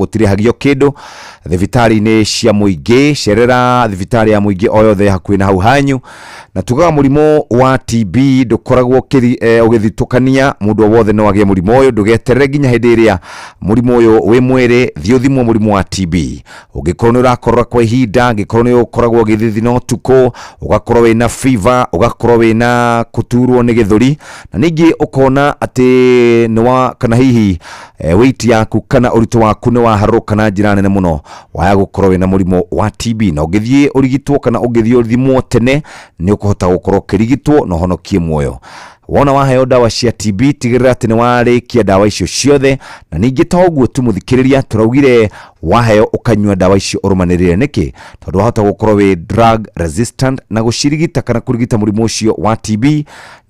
Gũtirĩhagio kĩndũ thibitarĩ-inĩ cia mũingĩ. Cerera thibitarĩ ya mũingĩ o yothe hakuhĩ na hau hanyu. Na tugaga mũrimũ wa TB ndũkoragwo ũgĩthitũkania, mũndũ o wothe no agĩe mũrimũ ũyũ. Ndũgeterere nginya hĩndĩ ĩrĩa mũrimũ ũyũ wĩ mwĩrĩ, thiĩ ũthimwo mũrimũ wa TB. Ũngĩkorwo nĩ ũrakorora kwa ihinda, angĩkorwo nĩ ũkoragwo ũgĩthithina ũtukũ, ũgakorwo wĩna fever, ũgakorwo wĩna kũturwo nĩ gĩthũri, na ningĩ ũkona atĩ nĩ wa kana hihi weight yaku kana ũritũ waku nĩ waharũrũka na njĩra nene mũno, waya gũkorwo wĩna mũrimũ wa TB. Na ũngĩthiĩ ũrigitwo kana ũngĩthiĩ ũthimwo tene, nĩ ũkũhota gũkorwo ũkĩrigitwo na ũhonokie muoyo. Wona waheo ndawa cia TB, tigĩrĩra atĩ nĩ warĩkia ndawa icio ciothe. Na ningĩ to ũguo tu, mũthikĩrĩria, tũraugire waheo ũkanyua ndawa icio ũrũmanĩrĩre. Nĩkĩ? Tondũ wahota gũkorwo wĩ drug resistant, na gũcirigita kana kũrigita mũrimũ ũcio wa TB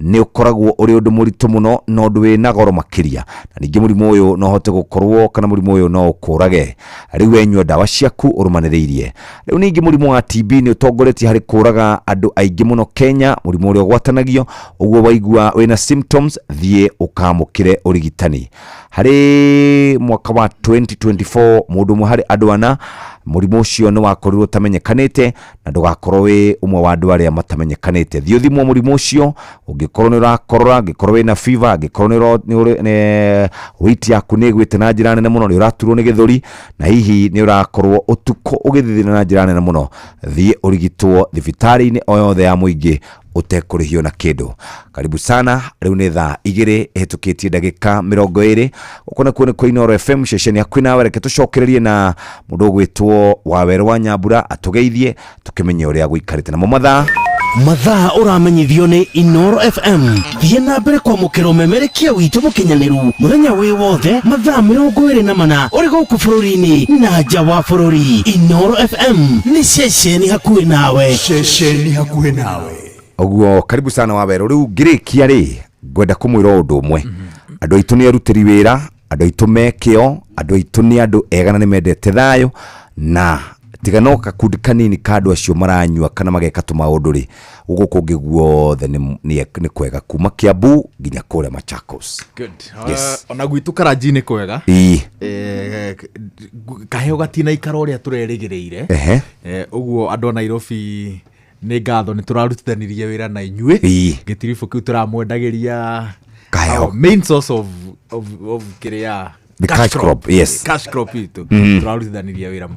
nĩ ũkoragwo ũrĩ ũndũ mũritũ mũno na ũndũ wĩna goro makĩria. Na ningĩ mũrimũ ũyũ no ũhote gũkorwo kana mũrimũ ũyũ no ũkũrage. Rĩu wenyua ndawa ciaku ũrũmanĩrĩirie. Rĩu ningĩ mũrimũ wa TB nĩ ũtongoretie harĩ kũraga andũ aingĩ mũno Kenya, mũrimũ ũrĩa ũgwatanagio. Ũguo waigua wĩna symptoms, thiĩ ũkamũkĩre ũrigitani. Harĩ mwaka wa 2024, mũndũ ũmwe harĩ andũ ana mũrimũ ũcio nĩ wakorirwo ũtamenyekanĩte, na ndũgakorwo wĩ ũmwe wa andũ arĩa matamenyekanĩte. Thiĩ ũthimwo mũrimũ ũcio ũngĩkorwo nĩ ũrakorora, angĩkorwo wĩna fever, angĩkorwo nĩ weight yaku nĩ ĩgwĩte na njĩra nene mũno, nĩ ũraturwo nĩ gĩthũri, na hihi nĩ ũrakorwo ũtukũ ũgĩthithina na njĩra nene mũno, thiĩ ũrigitwo thibitarĩ-inĩ o yothe ya mũingĩ ũtekũrĩhio na kĩndũ. Karibu sana. Rĩu nĩ thaa 2 ĩhĩtũkĩtie ndagĩka 20. Gũkũ nakuo nĩ kwa Inooro FM, ceceni hakuhĩ nawe. Reke tũcokererie na mũndũ ũgwĩtwo Wawerũ wa Nyambura atũgeithie, tũkĩmenye ũrĩa gũikarĩte namo mathaa. Mathaa ũramenyithio nĩ Inoro FM. Thiĩ na mbere kwamũkĩra ũmemerekia witũ mũkinyanĩru mũthenya wĩ wothe, mathaa 24, ũrĩ gũkũ bũrũri-inĩ na nja wa bũrũri. Inoro FM nĩ ceceni hakuhĩ nawe. Ceceni hakuhĩ nawe. Ũguo karibu sana Wawerũ. Rĩu ngĩrĩkia rĩ, ngwenda kũmwĩra ũndũ ũmwe: andũ aitũ nĩ arutĩri wĩra, andũ aitũ me kĩo, andũ aitũ nĩ andũ ega na nĩ mendete thayũ. Na tiga no gakundi kanini ka andũ acio maranyua kana mageka tũmaũndũ rĩ, gũkũ kũngĩ guothe nĩ kwega, kuma Kiambu nginya kũrĩa Machakos. Good. Yes. Ona gwitũ Karanji nĩ kwega. Kaheo gatinaikara ũrĩa tũrerĩgĩrĩire. Ũguo andũ a Nairobi, nĩ ngatho nĩ tũrarutithanirie wĩra na inyuĩ. Gĩtiribũ kĩu tũramwendagĩria Kaheo. Our main source of kĩrĩa The cash crop, yes. Cash crop itũ tũrarutithanirie wĩra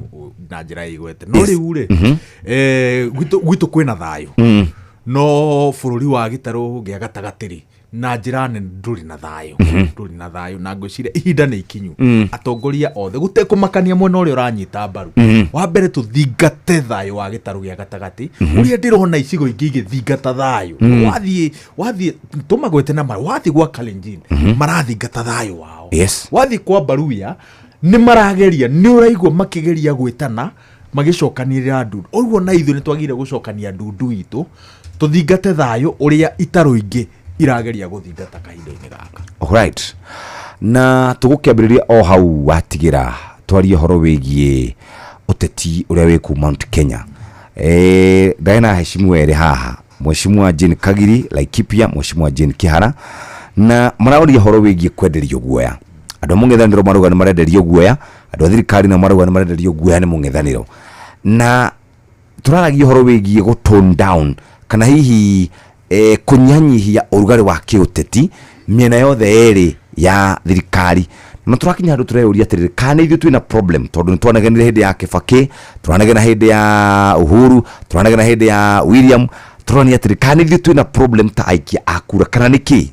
na njĩra ĩgwete, no rĩu rĩ, gwitũ kwĩna thayũ, no bũrũri wa gĩtarũ gĩa gatagatĩ rĩ, na njĩra nene ndũrĩ na thayũ, ndũrĩ na thayũ. Na ngwĩciria ihinda nĩ ikinyu atongoria othe, gũtekũmakania mwena ũrĩa ũranyita mbaru, wa mbere tũthingate thayũ wa gĩtarũ gĩa gatagatĩ, ũrĩa ndĩrona icigo ingĩ igĩthingata thayũ. Wathiĩ tũmagwete na mara, wathiĩ gwa Kalenjin marathingata thayũ wao. Wathiĩ kwa Baruya nĩ marageria, nĩ ũraigua makĩgeria gwĩtana, magĩcokanĩrĩra ndundu. Ũguo na ithuĩ nĩ twagĩrĩire gũcokania ndundu itũ, tũthingate thayũ ũrĩa itarũ ingĩ irageria gũthingata kahinda-inĩ gaka. Alright. Na tũgũkĩambĩrĩria o hau watigĩra, twarie ũhoro wĩgiĩ ũteti ũrĩa wĩ kuu Mount Kenya. Ndarĩ na heshimu erĩ haha, Mheshimiwa Jane Kagiri Laikipia, Mheshimiwa Jane Kihara, na maraũria ũhoro wĩgiĩ kwenderio guoya. Andũ a mũng'ethanĩro marauga nĩ marenderio guoya, andũ a thirikari nao marauga nĩ marenderio guoya nĩ mũng'ethanĩro. Na tũraragia ũhoro wĩgiĩ gũ tone down kana hihi kũnyihanyihia ũrugarĩ wa kĩũteti mĩena yothe ĩrĩ ya thirikari. Na tũrakinya handũ tũreyũria atĩrĩrĩ, kana nĩ ithuĩ twĩna problem? Tondũ nĩ twanagenire hĩndĩ ya Kĩbakĩ, tũranegena hĩndĩ ya Uhuru, tũranegena hĩndĩ ya William. Tũrorania atĩrĩ, kana nĩ ithuĩ twĩna problem ta aikia a kura, kana nĩ kĩ?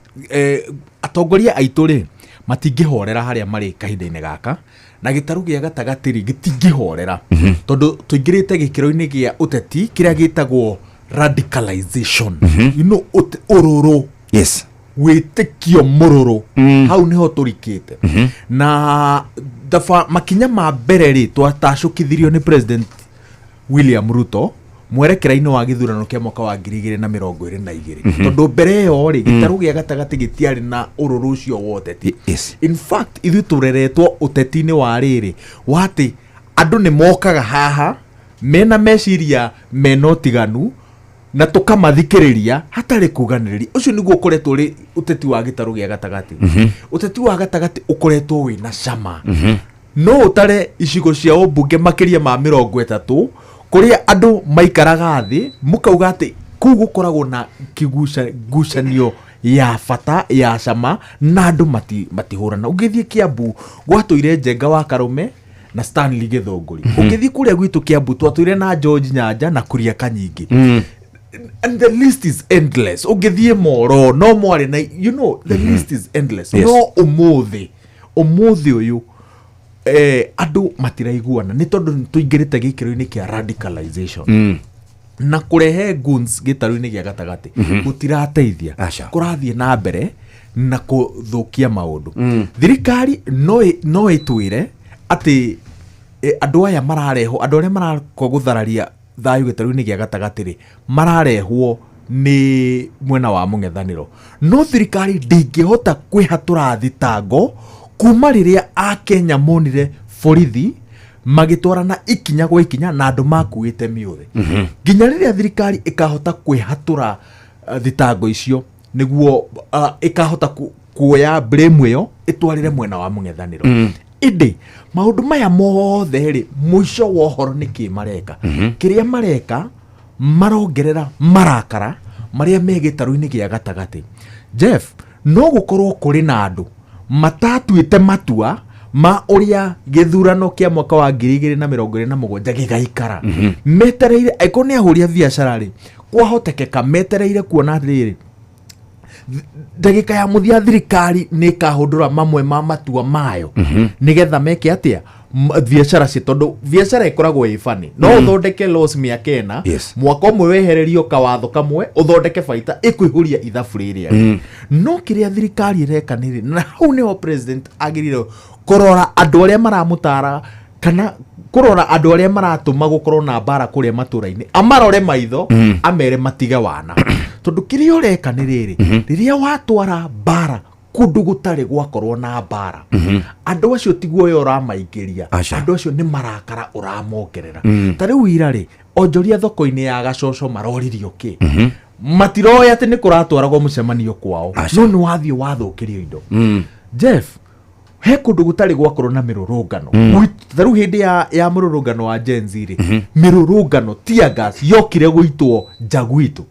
Atongoria aitũ rĩ, matingĩhorera harĩa marĩ kahinda-inĩ gaka, na gĩtarũ gĩa gatagatĩ rĩ, gĩtingĩhorera, tondũ tũingĩrĩte gĩkĩro-inĩ gĩa ũteti kĩrĩa gĩtagwo radicalization, ũrũrũ, wĩtĩkio mũrũrũ. Hau nĩho tũrikĩte. Na makinya ma mbere rĩ, twatacũkithirio nĩ President William Ruto mwerekera-inĩ wa gĩthurano kĩa mwaka wa 2022, tondũ mbere ĩyo rĩ, gĩtarũ gĩa gatagatĩ gĩtiarĩ na ũrũrũ ũcio wa ũteti. In fact, ithuĩ tũreretwo ũteti-inĩ wa rĩrĩ wa atĩ andũ nĩ mokaga haha mena meciria mena ũtiganu na tũkamathikĩrĩria hatarĩ kuganĩrĩria. Ũcio nĩguo ũkoretwo ũrĩ ũteti wa gĩtarũ gĩa gatagatĩ. Ũteti wa gatagatĩ ũkoretwo wĩna cama. No ũtare icigo cia ũmbunge makĩria ma 30 kũrĩa andũ maikaraga thĩ mũkauga atĩ kũu gũkoragwo na ngucanio ya bata ya cama na andũ matihũrana. Ũngĩthiĩ Kiambu gwatũire Njenga wa Karũme na Stanley Gĩthũngũri. Ũngĩthiĩ kũrĩa gwitũ Kiambu twatũire na George Nyanja na Kuria Kanyingĩ. And the list is endless. Ũngĩthiĩ Moro no mwarĩ na you know the list is endless. No ũmũthĩ ũyũ andũ matiraiguana nĩ tondũ nĩ tũingĩrĩte gĩkĩro-inĩ kĩa radicalization. Na kũrehe guns gĩtarũ-inĩ gĩa gatagatĩ gũtirateithia. Kũrathiĩ na mbere na kũthũkia maũndũ. Thirikari no ĩtwĩre atĩ andũ aya mararehwo, andũ arĩa marakwo gũthararia thayũ gĩtarũ-inĩ gĩa gatagatĩ rĩ, mararehwo nĩ mwena wa mũng'ethanĩro. No thirikari ndĩngĩhota kwĩhatũra thitango kuma rĩrĩa Akenya monire borithi magĩtwarana ikinya gwa ikinya na andũ makuĩte mĩũthĩ. Nginya rĩrĩa thirikari ĩkahota kwĩhatũra thitango icio nĩguo ĩkahota kuoya blame ĩyo ĩtwarĩre mwena wa mũng'ethanĩro. Ĩndĩ maũndũ maya mothe rĩ, mũico wa ũhoro nĩ kĩ mareka? Kĩrĩa mareka marongerera marakara marĩa me gĩtarũ-inĩ gĩa gatagatĩ. Jeff, no gũkorwo kũrĩ na andũ matatuĩte matua ma ũrĩa gĩthurano kĩa mwaka wa 2027 gĩgaikara. Metereire, angĩkorwo nĩ ahũri a biacara rĩ, kwahotekeka metereire kuona rĩrĩ ndagĩka ya mũthia thirikari nĩ ĩkahũndũra mamwe ma matua mayo nĩgetha meke atĩa biacara cia, tondũ biacara ĩkoragwo ĩ bani. No ũthondeke loss mĩaka ĩna, mwaka ũmwe wehererio kawatho kamwe ũthondeke baita ĩkũihũria ithabu rĩrĩa. No kĩrĩa thirikari ĩreka nĩ rĩ, na hau nĩho president agĩrĩire kũrora andũ arĩa maramũtara kana kũrora andũ arĩa maratũma gũkorwo na mbara kũrĩa matũra-inĩ, amarore maitho, amere matige wana. Tondũ kĩrĩa ũreka nĩ rĩrĩ, rĩrĩa watwara mbara kũndũ gũtarĩ gwakorwo na mbara, andũ acio ti guoya ũramaingĩria, andũ acio nĩ marakara ũramongerera. Ta rĩu ira rĩ, onjoria thoko-inĩ ya Gacoco maroririo kĩ? Matiroĩ atĩ nĩ kũratwaragwo mũcemanio kwao, no nĩ wathiĩ wathũkĩrio indo. Jeff, he kũndũ gũtarĩ gwakorwo na mĩrũrũngano. Ta rĩu hĩndĩ ya mũrũrũngano wa Gen Z rĩ, mĩrũrũngano tear gas yokire gũitwo nja gwitũ.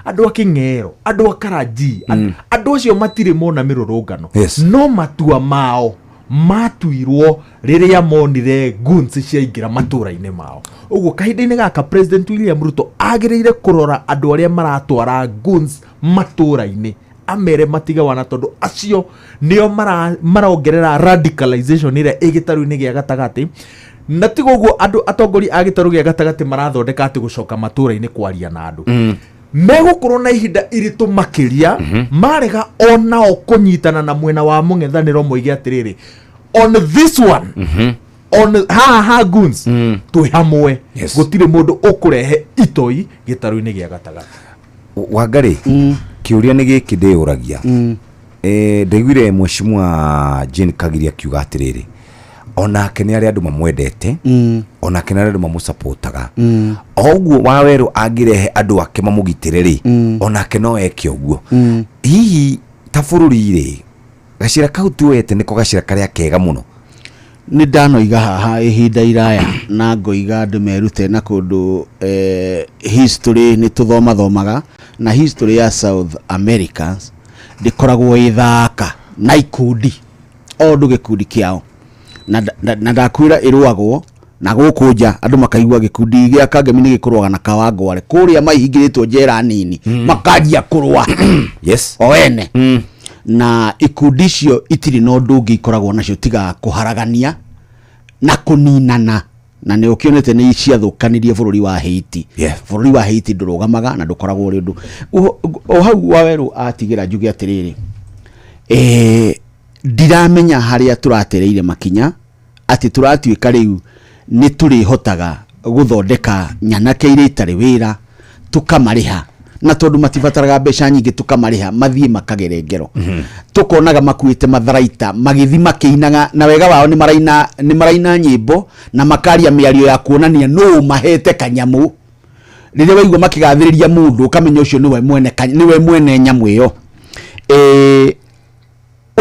Andũ a Kĩng'ero, andũ a Karanji, andũ acio matirĩ mona mĩrũrũngano. No matua mao matuirwo rĩrĩa monire guns ciaingĩra matũra-inĩ mao. Ũguo kahinda-inĩ gaka President William Ruto agĩrĩire kũrora andũ arĩa maratwara guns matũra-inĩ, amere matige wana, tondũ acio nĩo marongerera radicalization ĩrĩa ĩ gĩtarũ-inĩ gĩa gatagatĩ. Na tiga ũguo andũ atongoria a gĩtarũ gĩa gatagatĩ marathondeka atĩ gũcoka matũra-inĩ kwaria na andũ. Megũkorwo na ihinda iritũ makĩria marega onao kũnyitana na mwena wa mũng'ethanĩro moige atĩrĩrĩ, on this one, on haha ha guns twĩ hamwe. Gũtirĩ mũndũ ũkũrehe itoi gĩtarũ-inĩ gĩa gatagatĩ. Wangari, kĩũria nĩ gĩkĩ ndĩyũragia. Ndaiguire mheshimiwa Jane Kagiri akiuga atĩrĩrĩ, onake nĩ arĩa andũ mamwendete, onake nĩ arĩa andũ mamũsupportaga. O ũguo Wawerũ angĩrehe andũ ake mamũgitĩre rĩ, onake no eke ũguo. Hihi ta bũrũri rĩ, gacĩra kau tuoete nĩko gacĩra karĩa kega mũno? Nĩ ndanoiga haha ihinda iraya na ngoiga andũ merute na kũndũ history nĩ tũthomathomaga, na history ya South America ndĩkoragwo ĩthaka na ikundi o ũndũ gĩkundi kĩao na ndakwĩra ĩrũagwo na gũkũ nja andũ makaigua gĩkundi gĩa Kangemi nĩ gĩkũrũaga na Kawangware kũrĩa maihingĩrĩtwo njera nini makanjia kũrũa o ene. Na ikundi icio itirĩ na ũndũ ũngĩ ikoragwo nacio tiga kũharagania na kũninana, na nĩ ũkĩonete nĩ ciathũkanirie bũrũri wa Haiti. Bũrũri wa Haiti ndũrũgamaga na ndũkoragwo ũrĩ ũndũ o hau Wawerũ atigĩra njuge atĩrĩrĩ, ndiramenya harĩa tũratereire makinya atĩ tũratuĩka rĩu nĩ tũrĩhotaga gũthondeka nyanake iria itarĩ wĩra tũkamarĩha, na tondũ matibataraga mbeca nyingĩ tũkamarĩha mathiĩ makagere ngero. Tũkonaga makuĩte matharaita magĩthi makĩinaga, na wega wao nĩ maraina nyĩmbo na makaria mĩario ya kuonania nũ mahete kanyamũ. Rĩrĩa waigua makĩgathĩrĩria mũndũ ũkamenya ũcio nĩwe mwene nyamũ ĩyo.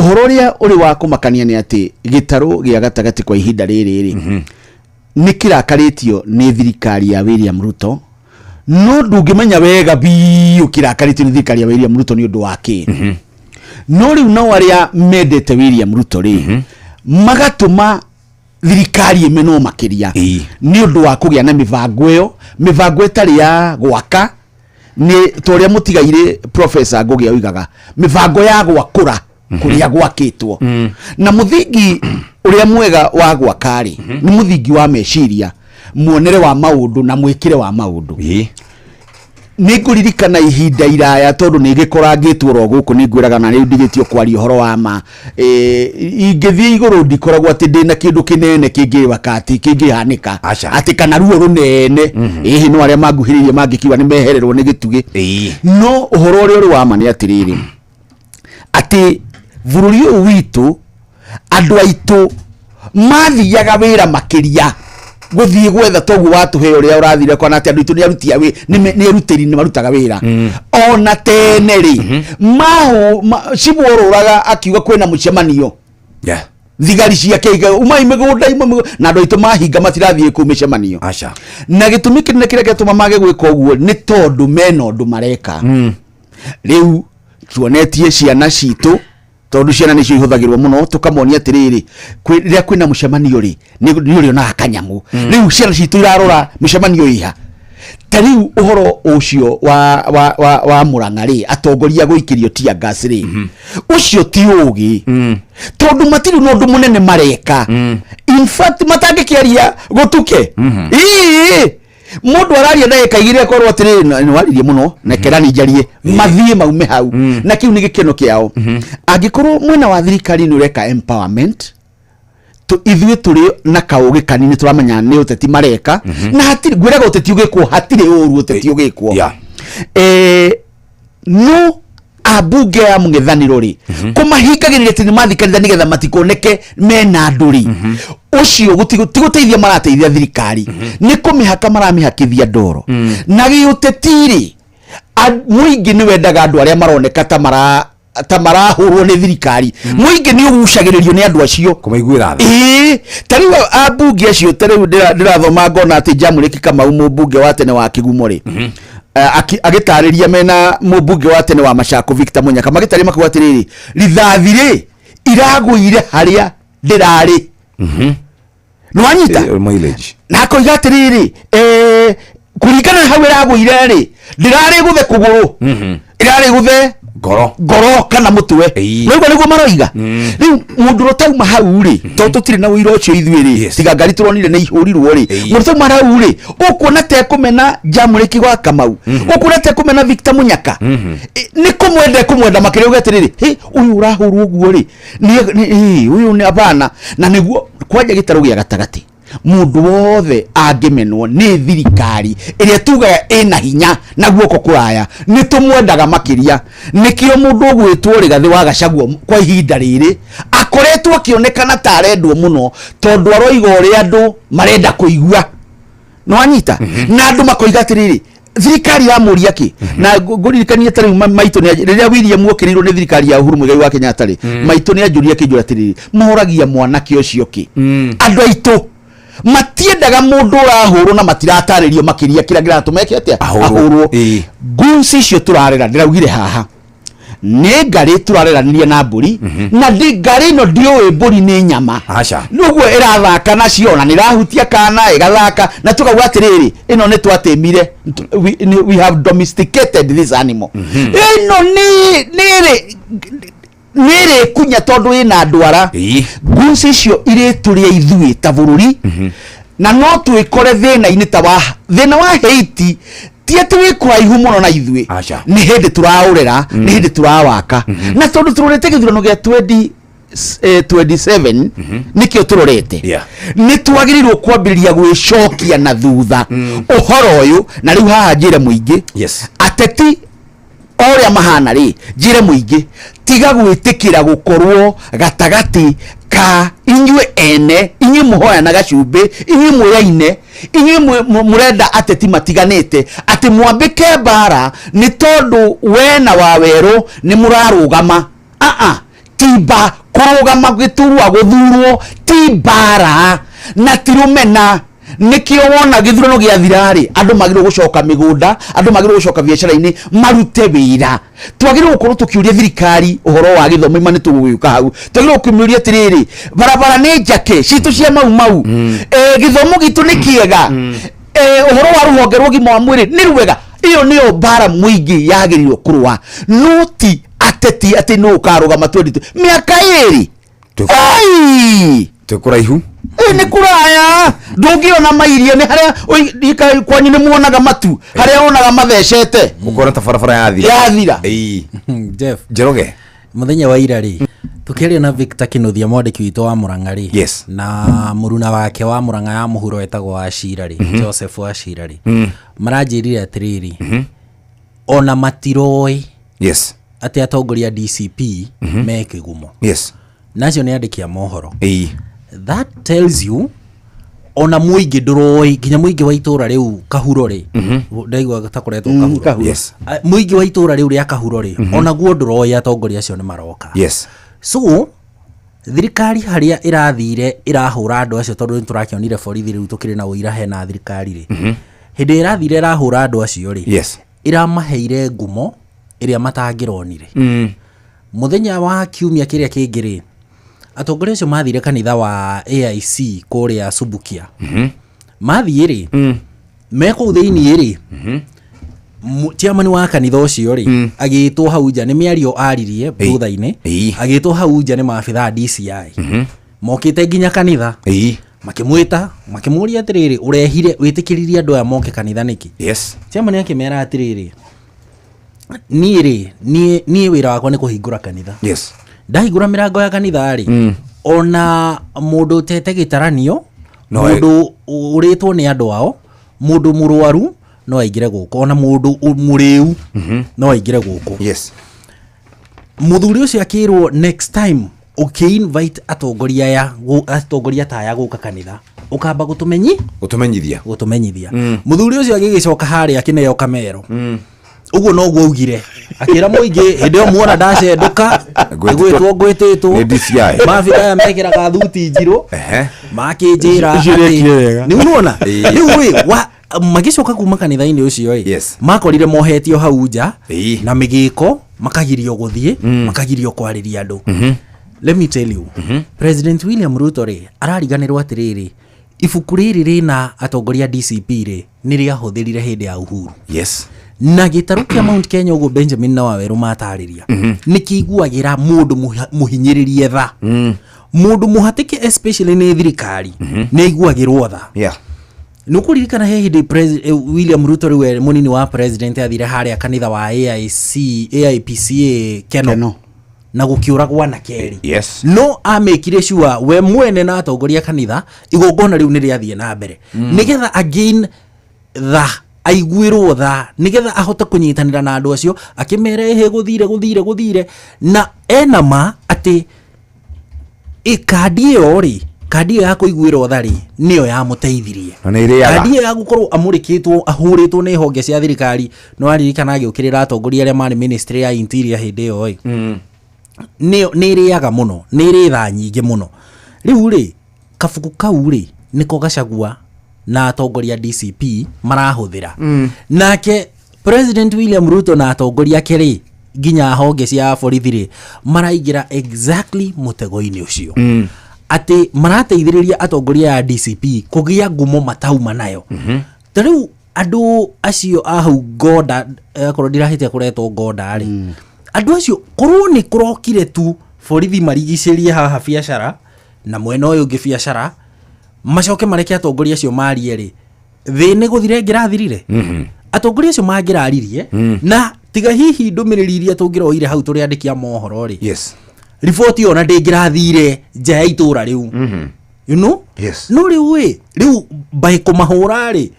Ũhoro ũrĩa ũrĩ wa kũmakania nĩ atĩ gĩtarũ gĩa gatagatĩ kwa ihinda rĩrĩ rĩ, nĩ kĩrakarĩtio nĩ thirikari ya William Ruto, no ndũngĩmenya wega biũ kĩrakarĩtio nĩ thirikari ya William Ruto nĩ ũndũ wa kĩ. No rĩu nao arĩa mendete William Ruto rĩ, magatũma thirikari ĩmenwo makĩria nĩ ũndũ wa kũgĩa na mĩbango ĩyo, mĩbango ĩtarĩ ya gwaka, nĩ ta ũrĩa mũtigairĩ Professor Ngũgĩ oigaga, mĩbango ya gwakũra kũrĩa gwakĩtwo. Na mũthingi ũrĩa mwega wa gwaka rĩ, nĩ mũthingi wa meciria, muonere wa maũndũ na mwĩkĩre wa maũndũ. Nĩ ngũririkana ihinda iraya, tondũ nĩ gĩkorangĩtwo oro gũkũ, nĩ ngwĩraga na rĩu ndigĩtio kwaria ũhoro wa ma. Ingĩthiĩ igũrũ ndikoragwo atĩ ndĩna kĩndũ kĩnene kĩngĩwaka atĩ kĩngĩhanĩka Aca. atĩ kana ruo rũnene, ĩhĩ, no arĩa manguhĩrĩirie mangĩkiuga nĩ mehererwo nĩ gĩtugĩ. No ũhoro ũrĩa ũrĩ wa ma nĩ atĩrĩrĩ, atĩ bũrũri ũyũ witũ andũ aitũ mathiaga wĩra makĩria gũthiĩ gwetha toguo watũhe ũrĩa ũrathire kwana atĩ andũ aitũ nĩ aruti a wĩ nĩ erutĩri, nĩ marutaga wĩra ona tene rĩ. Mahũ cibũ orũraga akiuga kwĩna mũcemanio, thigari ciake umai mĩgũnda, ima mĩgũnda, na andũ aitũ mahinga matirathiĩ kũu mĩcemanio. Aca. Na gĩtũmi kĩnene kĩrĩa gĩatũma mage gwĩka ũguo nĩ tondũ mena ũndũ mareka. Rĩu tuonetie ciana citũ, tondũ ciana nĩcio ihũthagĩrwo mũno, tũkamonia atĩrĩrĩ, rĩrĩa kwĩna mũcemanio rĩ, nĩ ũrĩonaga kanyamũ. Rĩu ciana citũ irarora mĩcemanio ĩha. Ta rĩu ũhoro ũcio wa Mũrang'a rĩ, atongoria gũikĩrio tear gas rĩ, ũcio ti ũgĩ, tondũ matirĩ na ũndũ mũnene mareka. In fact, matangĩkĩaria gũtuke ĩĩ, mũndũ araria ndagĩka 2 akorwo atĩrĩrĩ, nĩ waririe mũno, nekerani njarie, mathiĩ maume hau, na kĩu nĩ gĩkeno kĩao. Angĩkorwo mwena wa thirikari nĩ ũreka empowerment, ithuĩ tũrĩ na kaũgĩ kanini tũramenya nĩ ũteti mareka, na hatirĩ ngwĩraga ũteti ũgĩkwo, hatirĩ ũru ũteti ũgĩkwo. No ambunge ya mũng'ethanĩro rĩ, kũmahingagĩrĩria atĩ nĩ mathiĩ kanitha nĩgetha matikoneke mena andũ rĩ, ũcio ti gũteithia marateithia thirikari, nĩ kũmĩhaka maramĩhakithia ndoro. Na gĩũteti rĩ, mũingĩ nĩ wendaga andũ arĩa maroneka ta marahũrwo nĩ thirikari. Mũingĩ nĩ ũgucagĩrĩrio nĩ andũ acio. Kũmaiguĩra tha. Ĩĩ, ta rĩu ambunge acio, ta rĩu ndĩrathoma ngona atĩ Jamũrĩki Kamau, mũmbunge wa tene wa Kĩgumo rĩ, agĩtarĩria mena mũmbunge wa tene wa Machako Victor Munyaka, magĩtarĩria makauga atĩrĩrĩ, rithathi rĩ iragũire harĩa ndĩrarĩ, nĩwanyita? Mileage. Na akoiga atĩrĩrĩ, kũringana na hau ĩragũire rĩ, ndĩrarĩ gũthe kũgũrũ, ĩrarĩ gũthe ngoro. Ngoro kana mũtwe. Nĩguo maroiga. Rĩu mũndũ ũrĩa ũtauma hau rĩ, tondũ tũtirĩ na ũira ũcio ithuĩ rĩ, tiga ngari tũronire nĩ ihũrirwo rĩ, mũndũ ũtauma hau rĩ, ũkuona tekũmena Jamũrĩki wa Kamau, ũkuona tekũmena Victor Munyaka? Nĩ kũmwenda ekũmwenda makĩria, uge atĩrĩrĩ, "Hĩ, ũyũ ũrahũrwo ũguo rĩ, ũyũ nĩ abana." Na nĩguo kwanja gĩtarũ gĩa gatagatĩ, mũndũ wothe angĩmenwo nĩ thirikari ĩrĩa tugaga ĩna hinya na guoko kũraya, nĩ tũmwendaga makĩria. Nĩkĩo mũndũ ũgwĩtwo Rigathĩ wa Gachagua kwa ihinda rĩrĩ akoretwo akĩonekana ta arendwo mũno, tondũ aroiga ũrĩa andũ marenda kũigua, nĩwanyita? Na andũ makoiga atĩrĩrĩ, thirikari yamũria kĩ? Na ngũririkanie ta rĩu maitũ rĩrĩa William okĩrĩirwo nĩ thirikari ya Uhuru Muigai wa Kenyatta rĩ, maitũ nĩ anjũria akĩnjũra atĩrĩrĩ, moragia mwanake ũcio kĩ? Andũ aitũ matiendaga mũndũ ũrahũrwo na matiratarĩrio makĩria kĩrĩa kĩratũma eke atĩa. Ahũrwo. Ahũrwo. Guns icio tũrarera, ndĩraugire haha nĩ ngarĩ tũrareranĩria na mbũri, na ndĩ ngarĩ ĩno ndiũĩ mbũri nĩ nyama. Aca. Nĩguo ĩrathaka nacio, ona nĩ ĩrahutia kana ĩgathaka, na tũkauga atĩrĩrĩ, ĩno nĩ twatĩmire, we have domesticated this animal. Ĩno nĩ nĩ ĩrĩkunya tondũ ĩna ndwara. Guns icio irĩtũrĩa ithuĩ ta bũrũri, na no twĩkore thĩna-inĩ ta wa thĩna wa Haiti. Ti atĩ wĩ kũraihu mũno na ithuĩ. Aca. Nĩ hĩndĩ tũraũrera, nĩ hĩndĩ tũrawaka, na tondũ tũrorete gĩthurano gĩa 20 27 nĩkĩo tũrorete, nĩ twagĩrĩirwo kwambĩrĩria gwĩcokia na thutha ũhoro ũyũ. Na rĩu haha njĩre mũingĩ, ateti o ũrĩa mahana rĩ, njĩre mũingĩ, tiga gwĩtĩkĩra gũkorwo gatagatĩ ka inyuĩ ene, inyuĩ mũhoyanaga cumbĩ, inyuĩ mwĩyaine, inyuĩ mũrenda ateti matiganĩte, atĩ mwambĩke mbara nĩ tondũ we na Wawerũ nĩ mũrarũgama. Aa, Timba kũrũgama gĩturwa gũthurwo ti mbara na ti rũmena. Nĩkĩo wona gĩthurano gĩathira-rĩ, andũ magĩrĩirwo gũcoka mĩgũnda, andũ magĩrĩirwo gũcoka biacara-inĩ marute wĩra. Twagĩrĩirwo gũkorwo tũkĩũria thirikari ũhoro wa gĩthomo, ima nĩ tũgũgĩũka hau. Twagĩrĩirwo kũmĩũria atĩrĩrĩ, barabara nĩ njake citũ cia Mau Mau, gĩthomo gitũ nĩ kĩega, ũhoro wa rũhonge rwa ũgima wa mwĩrĩ nĩ rwega. Ĩyo nĩyo mbara mũingĩ yagĩrĩirwo kũrũa, no ti ateti atĩ nũ ũkarũgama 22 mĩaka ĩrĩ. Ai! Twĩ kũraihu. Ĩ, nĩ kũraya, ndũngĩona mairia nĩ harĩa kwanyu nĩ muonaga matu harĩa wonaga mathecete. Ũkona ta barabara yathira. Yathira. Ĩĩ. Jeff. Njoroge. Mũthenya wa ira rĩ, tũkĩaria na Victor Kĩnuthia, mwandĩki witũ wa Mũrang'a rĩ, Yes. na mũruna wake wa Mũrang'a ya mũhuro etagwo Wachira rĩ, Joseph Wachira rĩ, maranjĩrire atĩrĩrĩ, ona matiroĩ Yes. atĩ atongoria a DCP me kĩgumo. Yes. Na acio nĩ andĩki a mohoro. Ĩĩ. That tells you ona mũingĩ ndũroĩ, nginya mũingĩ wa itũra rĩu Kahuro rĩ, ndaigua ta kũretwo Kahuro. Kahuro. Yes. Mũingĩ wa itũra rĩu rĩa Kahuro rĩ, ona guo ndũroĩ atongoria acio nĩ maroka. Yes. So thirikari harĩa ĩrathire ĩrahũra andũ acio, tondũ nĩ tũrakĩonire borithi rĩu tũkĩrĩ na ũira hena thirikari rĩ, hĩndĩ ĩrathire ĩrahũra andũ acio rĩ, Yes. ĩramaheire ngumo ĩrĩa matangĩronire. Mũthenya wa kiumia kĩrĩa kĩngĩ rĩ, atongoria acio mathire kanitha wa AIC kũrĩa Subukia. Mathiĩ rĩ, me kũu thĩiniĩ rĩ, chairman wa kanitha ũcio rĩ, agĩtwo hau nja nĩ mĩario aririe thutha-inĩ, agĩtwo hau nja nĩ maabithaa a DCI. Mokĩte nginya kanitha. Makĩmwĩta, makĩmũria atĩrĩrĩ, ũrehire wĩtĩkĩririe andũ aya moke kanitha nĩkĩ? Yes. Chairman akĩmera atĩrĩrĩ, niĩ rĩ, niĩ wĩra wakwa nĩ kũhingũra kanitha. Yes. Ndahingũra mĩrango ya kanitha rĩ, ona mũndũ ũtete gĩtaranio, No mũndũ ũrĩtwo nĩ andũ ao, mũndũ mũrwaru no aingĩre gũkũ, ona mũndũ mũrĩu no aingĩre gũkũ. Yes. Mũthuri ũcio akĩrwo next time ũkĩ-invite atongoria aya, atongoria ta aya gũka kanitha, ũkamba Gũtũmenyithia. gũtũmenyithia. Mũthuri ũcio agĩgĩcoka harĩa akĩneo kamero. Ũguo noguo augire, akĩra mũingĩ hĩndĩ ĩyo muona ndacendũka, Ngwĩtĩtwo. ngwĩtwo ngwĩtĩtwo. Nĩ DCI. Maabitha aya mekĩraga thuti njirũ. Makĩnjĩra Icio atĩ nĩekire wega. nĩ unaona? Ĩĩ. Rĩu rĩ, magĩcoka kuma kanitha-inĩ ũcio ĩ, Yes. makorire mohetio hau nja Ĩĩ. na mĩgĩko, makagirio gũthiĩ, makagirio kwarĩria andũ. Let me tell you, President William Ruto rĩ, arariganĩrwo atĩrĩrĩ, ibuku rĩrĩ rĩna atongoria DCP rĩ, nĩ rĩahũthĩrire hĩndĩ ya Uhuru. Yes. Na gĩtarũ kĩa Mount Kenya ũguo Benjamin na Wawerũ matarĩria, nĩ kĩiguagĩra mũndũ mũhinyĩrĩrie tha. Mũndũ mũhatĩke especially nĩ thirikari, nĩ aiguagĩrwo tha. Yeah. Nĩ ũkũririkana he hĩndĩ William Ruto rĩu e mũnini wa president athire harĩa kanitha wa AIC, AIPCA Keno. Keno. Na gũkĩũragwo anake erĩ. Yes. No amĩkire sure we mwene na atongoria kanitha igongona rĩu nĩ rĩathiĩ na mbere. Nĩgetha again tha aiguĩrwo tha, nĩgetha ahote kũnyitanĩra na andũ acio, akĩmera ĩhĩ gũthire gũthire gũthire, na ena ma atĩ kandi ĩyo rĩ, kandi ĩyo ya kũiguĩrwo tha rĩ, nĩyo yamũteithirie. Na nĩ ĩrĩaga. Kandi ĩyo ya gũkorwo amũrĩkĩtwo, ahũrĩtwo nĩ honge cia thirikari, nĩ waririkana agĩũkĩrĩra atongoria arĩa marĩ ministry ya interior hĩndĩ ĩyo ĩ. Nĩyo, nĩ ĩrĩaga mũno, nĩ ĩrĩ tha nyingĩ mũno. Rĩu rĩ, kabuku kau rĩ, nĩko Gachagua na atongoria DCP marahũthĩra. Nake President William Ruto na atongoria ake rĩ, nginya honge cia borithi rĩ, maraingĩra exactly mũtego-inĩ ũcio. Atĩ marateithĩrĩria atongoria a DCP kũgĩa ngumo matauma nayo. Ta rĩu andũ acio a hau Gonda, akorwo ndirahĩtia kũretwo Gonda rĩ, andũ acio korwo nĩ kũrokire tu borithi marigicĩrie haha biacara na mwena ũyũ ũngĩ biacara, macoke mareke atongoria acio marie rĩ, thĩ nĩ gũthira ĩngĩrathirire. Atongoria acio mangĩraririe, na tiga hihi ndũmĩrĩri iria tũngĩroire hau tũrĩ andĩki a mohoro rĩ, Yes. riboti ĩyo ona ndĩngĩrathire nja ya itũra rĩu. You know? Yes. No rĩu ĩ, rĩu by kũmahũra rĩ,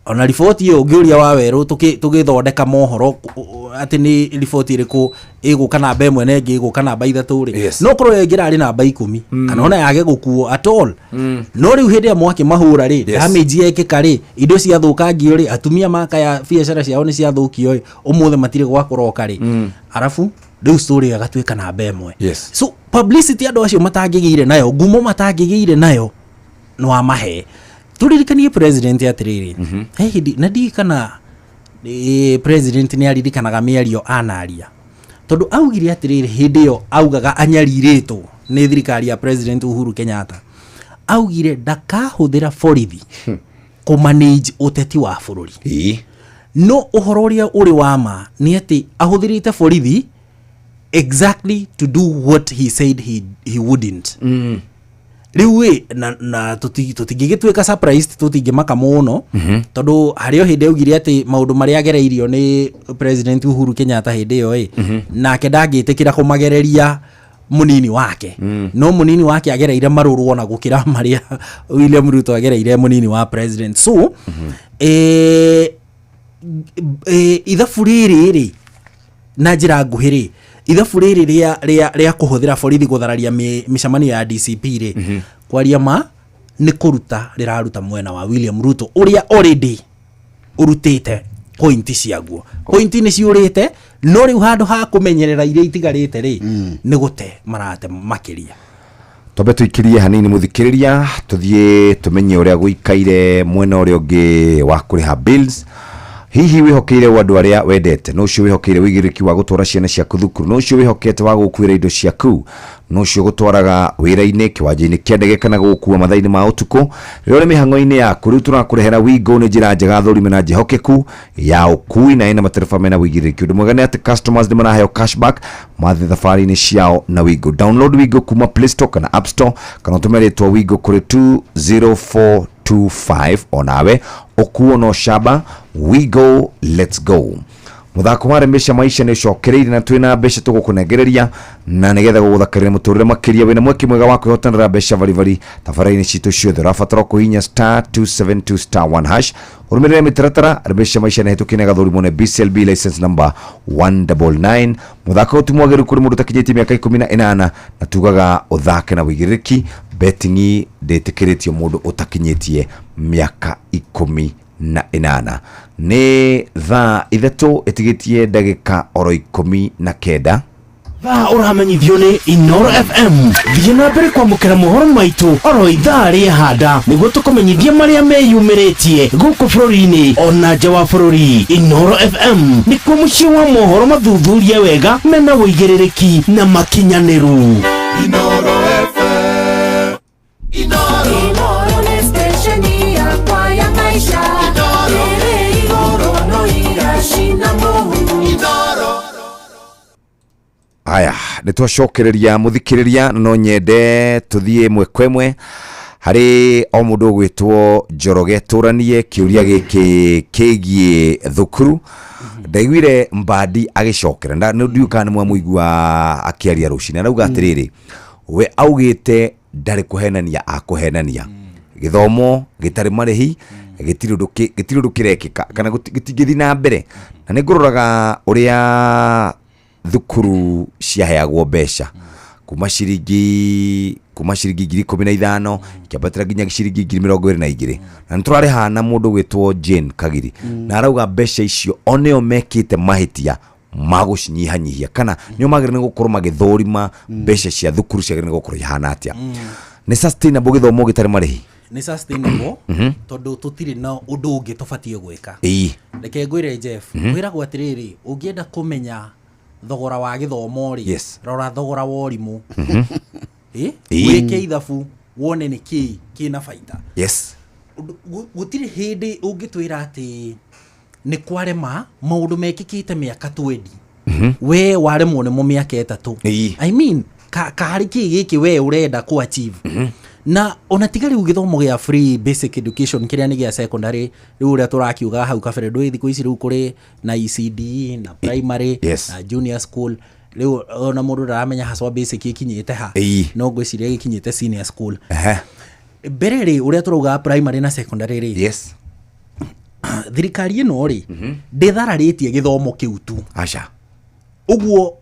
ona riboti ĩyo ũngĩũria Wawerũ tũgĩthondeka mohoro atĩ nĩ riboti ĩrĩkũ ĩgũka namba ĩmwe na ĩngĩ ĩgũka namba ithatũ rĩ, Yes. no korwo ĩyo ĩngĩrarĩ namba 10, kana ona yage gũkuo at all. No rĩu hĩndĩ ĩrĩa mwakĩmahũra rĩ, Yes. damage yekĩka rĩ, indo ciathũkangio rĩ, atumia makaya biacara ciao nĩ ciathũkio rĩ, ũmũthĩ matirĩ gwa kũroka rĩ. Arabu Rĩu story ĩyo ĩgatuĩka namba ĩmwe. Yes. So publicity andũ acio matangĩgĩire nayo, ngumo matangĩgĩire nayo, nĩ wamahe. Tũririkanie president atĩrĩrĩ, he hĩndĩ na ndiũĩ kana president nĩ aririkanaga mĩario anaria, tondũ augire atĩrĩrĩ, hĩndĩ ĩyo augaga anyarirĩtwo nĩ thirikari ya President Uhuru Kenyatta, augire ndakahũthĩra borithi kũmanage ũteti wa bũrũri. No ũhoro ũrĩa ũrĩ wa ma nĩ atĩ ahũthĩrĩte borithi exactly to do what he said he wouldn't. Rĩu ĩ na tũtingĩgĩtuĩka surprised, tũtingĩmaka mũno, tondũ harĩ o hĩndĩ augire atĩ maũndũ marĩa agereirio nĩ President Uhuru Kenyatta hĩndĩ ĩyo ĩ, nake ndangĩtĩkĩra kũmagereria mũnini wake. No mũnini wake agereire marũrũ ona gũkĩra marĩa William Ruto agereire mũnini wa president. So ithabu rĩrĩ rĩ, na njĩra nguhĩ rĩ, ithabu rĩrĩ rĩa kũhũthĩra borithi gũthararia mĩcemanio ya DCP rĩ, kwaria ma nĩ kũruta rĩraruta mwena wa William Ruto, ũrĩa already ũrutĩte pointi ciaguo. Pointi nĩ ciũrĩte, no rĩu handũ ha kũmenyerera iria itigarĩte rĩ, nĩ gũte marate makĩria. Twambe tũikirie hanini, mũthikĩrĩria, tũthiĩ tũmenye ũrĩa gũikaire mwena ũrĩa ũngĩ wa kũrĩha bills. Hihi wĩhokeire andũ arĩa wendete? No ũcio wĩhokeire ũigĩrĩrĩki wa gũtwara ciana ciaku thukuru, no ũcio wĩhokete wa gũkuĩra indo ciaku, no ũcio gũtwaraga wĩra-inĩ, kĩwanja-inĩ kĩa ndege, kana gũgũkua mathaa-inĩ ma ũtukũ rĩrĩa ũrĩ mĩhang'o-inĩ yaku. Rĩu tũrakũrehera Wigo. Nĩ njĩra njega, thũrime na njĩhokeku ya ũkui, na ĩna matereba mena ũigĩrĩrĩki. Ũndũ mwega nĩ atĩ customers nĩ maraheo cashback mathiĩ thabarĩ-inĩ ciao na Wigo. Download Wigo kuma Play Store kana App Store, kana ũtũme rĩtwa Wigo kũrĩ 20425, onawe ũkuo no camba. Wigo, let's go. Muthako wa Remesha Maisha nĩ ũcokereire, na twĩna mbeca tũgũkũnengereria na nĩgetha gũgũthakarĩra mũtũrĩre makĩria. Wĩna mweke mwega wa kwĩhotanĩra mbeca baribari tabarĩra-inĩ citũ ciothe. Ũrabatara kũhihinya *272*1#, ũrũmĩrĩre mĩtaratara. Remesha Maisha nĩ hĩtũkie na gathũrimwo nĩ BCLB license number 199. Mũthako ũyũ ti mwagĩrĩru kũrĩ mũndũ ũtakinyĩtie mĩaka 18, na tugaga ũthake na wĩigĩrĩrĩki. Betting ndĩtĩkĩrĩtio mũndũ ũtakinyĩtie mĩaka 18. Nĩ thaa 3 ĩtigĩtie ndagĩka oro 19. Thaa ũramenyithio nĩ Inoro FM. Thiĩ na mbere kwamũkĩra mohoro maitũ oro ithaa rĩa handa, nĩguo tũkũmenyithie marĩa meyumĩrĩtie gũkũ bũrũri-inĩ ona nja wa bũrũri. Inoro FM nĩkuo mũciĩ wa mohoro mathuthurie wega, mena ũigĩrĩrĩki na makinyanĩru. Inoro nĩ station yakwa ya maisha, ĩrĩ igũrũ no iracina mũhu. Aya, nĩ twacokereria, mũthikĩrĩria, no nyende tũthiĩ ĩmwe kwa ĩmwe harĩ o mũndũ ũgwĩtwo Njoroge, tũranie kĩũria gĩkĩ kĩgiĩ thukuru. Ndaiguire Mbadi agĩcokera na nĩ ndiũĩ kana nĩ mwamũigua akĩaria rũcinĩ. Arauga atĩrĩrĩ, we augĩte ndarĩ kũhenania, akũhenania gĩthomo gĩtarĩ marĩhi gĩtirĩ ũndũ kĩrekĩka kana gĩtingĩthiĩ na mbere. Na nĩ ngũroraga ũrĩa thukuru ciaheagwo mbeca kuma ciringi 15,000 ikĩambatĩra nginya ciringi 22,000, na nĩ tũrarĩha na mũndũ gwĩtwo Jane Kagiri, na arauga mbeca icio o nĩo mekĩte mahĩtia ma gũcinyihanyihia, kana nĩo magĩrĩire nĩ gũkorwo magĩthũrima mbeca cia thukuru ciagĩrĩire nĩ gũkorwo ihana atĩa. Nĩ sustainable gĩthomo gĩtarĩ marĩhi? Nĩ sustainable, tondũ tũtirĩ na ũndũ ũngĩ tũbatiĩ gwĩka. Reke ngwĩre, Jeff, kwĩragwo atĩrĩrĩ, ũngĩenda kũmenya thogora wa gĩthomo rĩ, rora thogora wa ũrimũ. Wĩke ithabu wone nĩ kĩĩ kĩna baita. Gũtirĩ hĩndĩ ũngĩtwĩra atĩ nĩ kwarema maũndũ mekĩkĩte mĩaka 20, we waremwo nĩmo mĩaka 3. I mean, karĩ kĩ gĩkĩ we ũrenda kũ achieve? Na ona tiga rĩu gĩthomo gĩa free basic education, kĩrĩa nĩ gĩa secondary, rĩu ũrĩa tũrakiuga hau kabere, ndũĩ thikũ ici rĩu kũrĩ na ECDE na primary na junior school. Rĩu ona mũndũ ndaramenya haswa basic ĩkinyĩte ha. No ngwĩciria gĩkinyĩte senior school. Mbere rĩ, ũrĩa tũrauga primary na secondary rĩ, thirikari ĩno rĩ, ndĩthararĩtie gĩthomo kĩu tu. Aca. Ũguo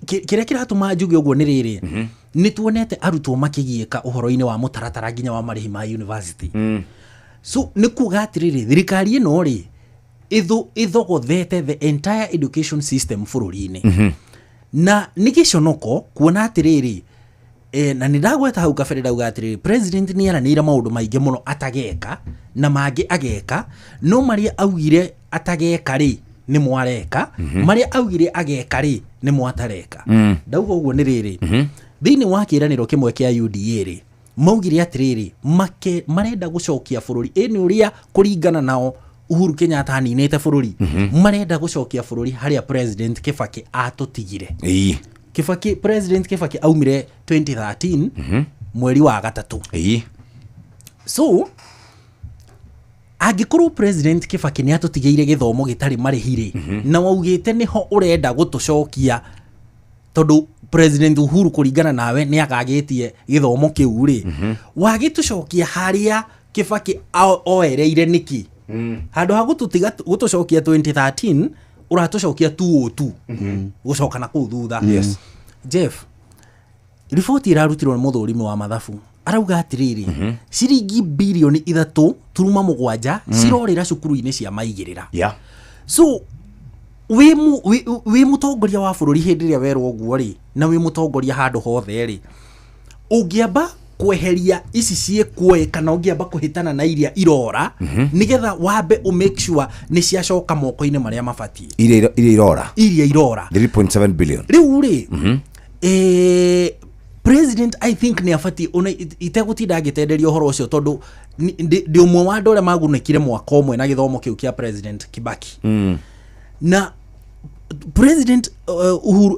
kĩrĩa kĩratũma njuge ũguo nĩ rĩrĩ, nĩ tuonete arutwo makĩgiĩka ũhoro-inĩ wa mũtaratara nginya wa marĩhi ma university. So nĩ kuga atĩrĩrĩ, thirikari ĩno rĩ, ĩthogothete the entire education system bũrũri-inĩ. Na nĩ gĩconoko kuona atĩrĩrĩ, na nĩ ndagweta hau kabere ndauga atĩrĩrĩ, president nĩ aranĩire maũndũ maingĩ mũno atageka na mangĩ ageka, no marĩa augire atageka rĩ nĩ mwareka, marĩa augire ageka rĩ nĩ mwatareka. Ndauga ũguo nĩ rĩrĩ, thĩinĩ wa kĩĩranĩro kĩmwe kĩa UDA rĩ, maugire atĩrĩrĩ, make marenda gũcokia bũrũri ĩnĩ ũrĩa kũringana nao Uhuru Kenyatta aninĩte bũrũri, marenda gũcokia bũrũri harĩa President Kibaki atũtigire. Kibaki, President Kibaki aumire 2013 mweri wa gatatũ. So angĩkorwo President Kibaki nĩ atũtigĩire gĩthomo gĩtarĩ marĩhi rĩ, na waugĩte nĩho ũrenda gũtũcokia tondũ President Uhuru kũringana nawe nĩ agagĩtie gĩthomo kĩu rĩ, wagĩtũcokia harĩa Kibaki oereire nĩkĩ? Handũ ha gũtũtiga gũtũcokia 2013, ũratũcokia 202, gũcoka na kũu thutha. Jeff, riboti ĩrarutirwo nĩ mũthũrimi wa mathabu arauga atĩrĩrĩ, ciringi birioni 3.7 cirorĩra cukuru-inĩ cia maigĩrĩra. So wĩ mũtongoria wa bũrũri hĩndĩ ĩrĩa werwo ũguo rĩ, na wĩ mũtongoria handũ hothe rĩ, ũngĩamba kweheria ici ciĩkuoĩ kana ũngĩamba kũhĩtana na iria irora, nĩgetha wambe ũ make sure nĩ ciacoka moko-inĩ marĩa mabatiĩ. Iria irora. Iria irora. 3.7 billion. Rĩu rĩ, president I think nĩ abatiĩ ona itegũtinda ngĩtenderia ũhoro ũcio, tondũ ndĩ ũmwe wa andũ arĩa magunĩkire mwaka ũmwe na gĩthomo kĩu kĩa President Kibaki. Na President Uhuru,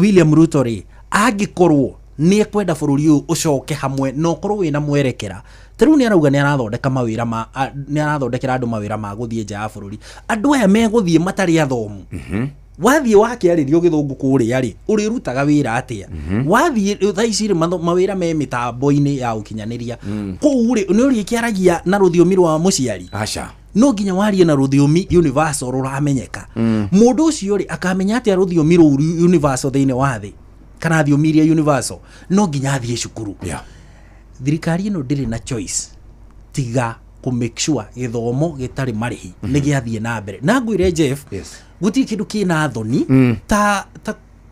William Ruto rĩ, angĩkorwo nĩ ekwenda bũrũri ũyũ ũcoke hamwe na ũkorwo wĩna mwerekera, ta rĩu nĩ arauga nĩ arathondeka mawĩra ma nĩ arathondekera andũ mawĩra ma gũthiĩ nja ya bũrũri. Andũ aya megũthiĩ matarĩ athomu. Wathiĩ wakĩarĩrio gĩthũngũ kũrĩa rĩ, ũrĩrutaga wĩra atĩa? Wathiĩ thaa ici rĩ, mawĩra me mĩtambo-inĩ ya ũkinyanĩria kũu rĩ, nĩ ũrĩkĩaragia na rũthiomi rwa mũciari? Aca. No nginya warie na rũthiomi universal rũramenyeka. Mũndũ ũcio rĩ, akamenya atĩa rũthiomi rũu universal thĩinĩ wa thĩ, kana thiomi iria universal? No nginya athiĩ cukuru. Thirikari ĩno ndĩrĩ na choice tiga kũ make sure gĩthomo gĩtarĩ marĩhi nĩ gĩathiĩ na mbere. Na ngwĩre Jeff, gũtirĩ kĩndũ kĩna thoni ta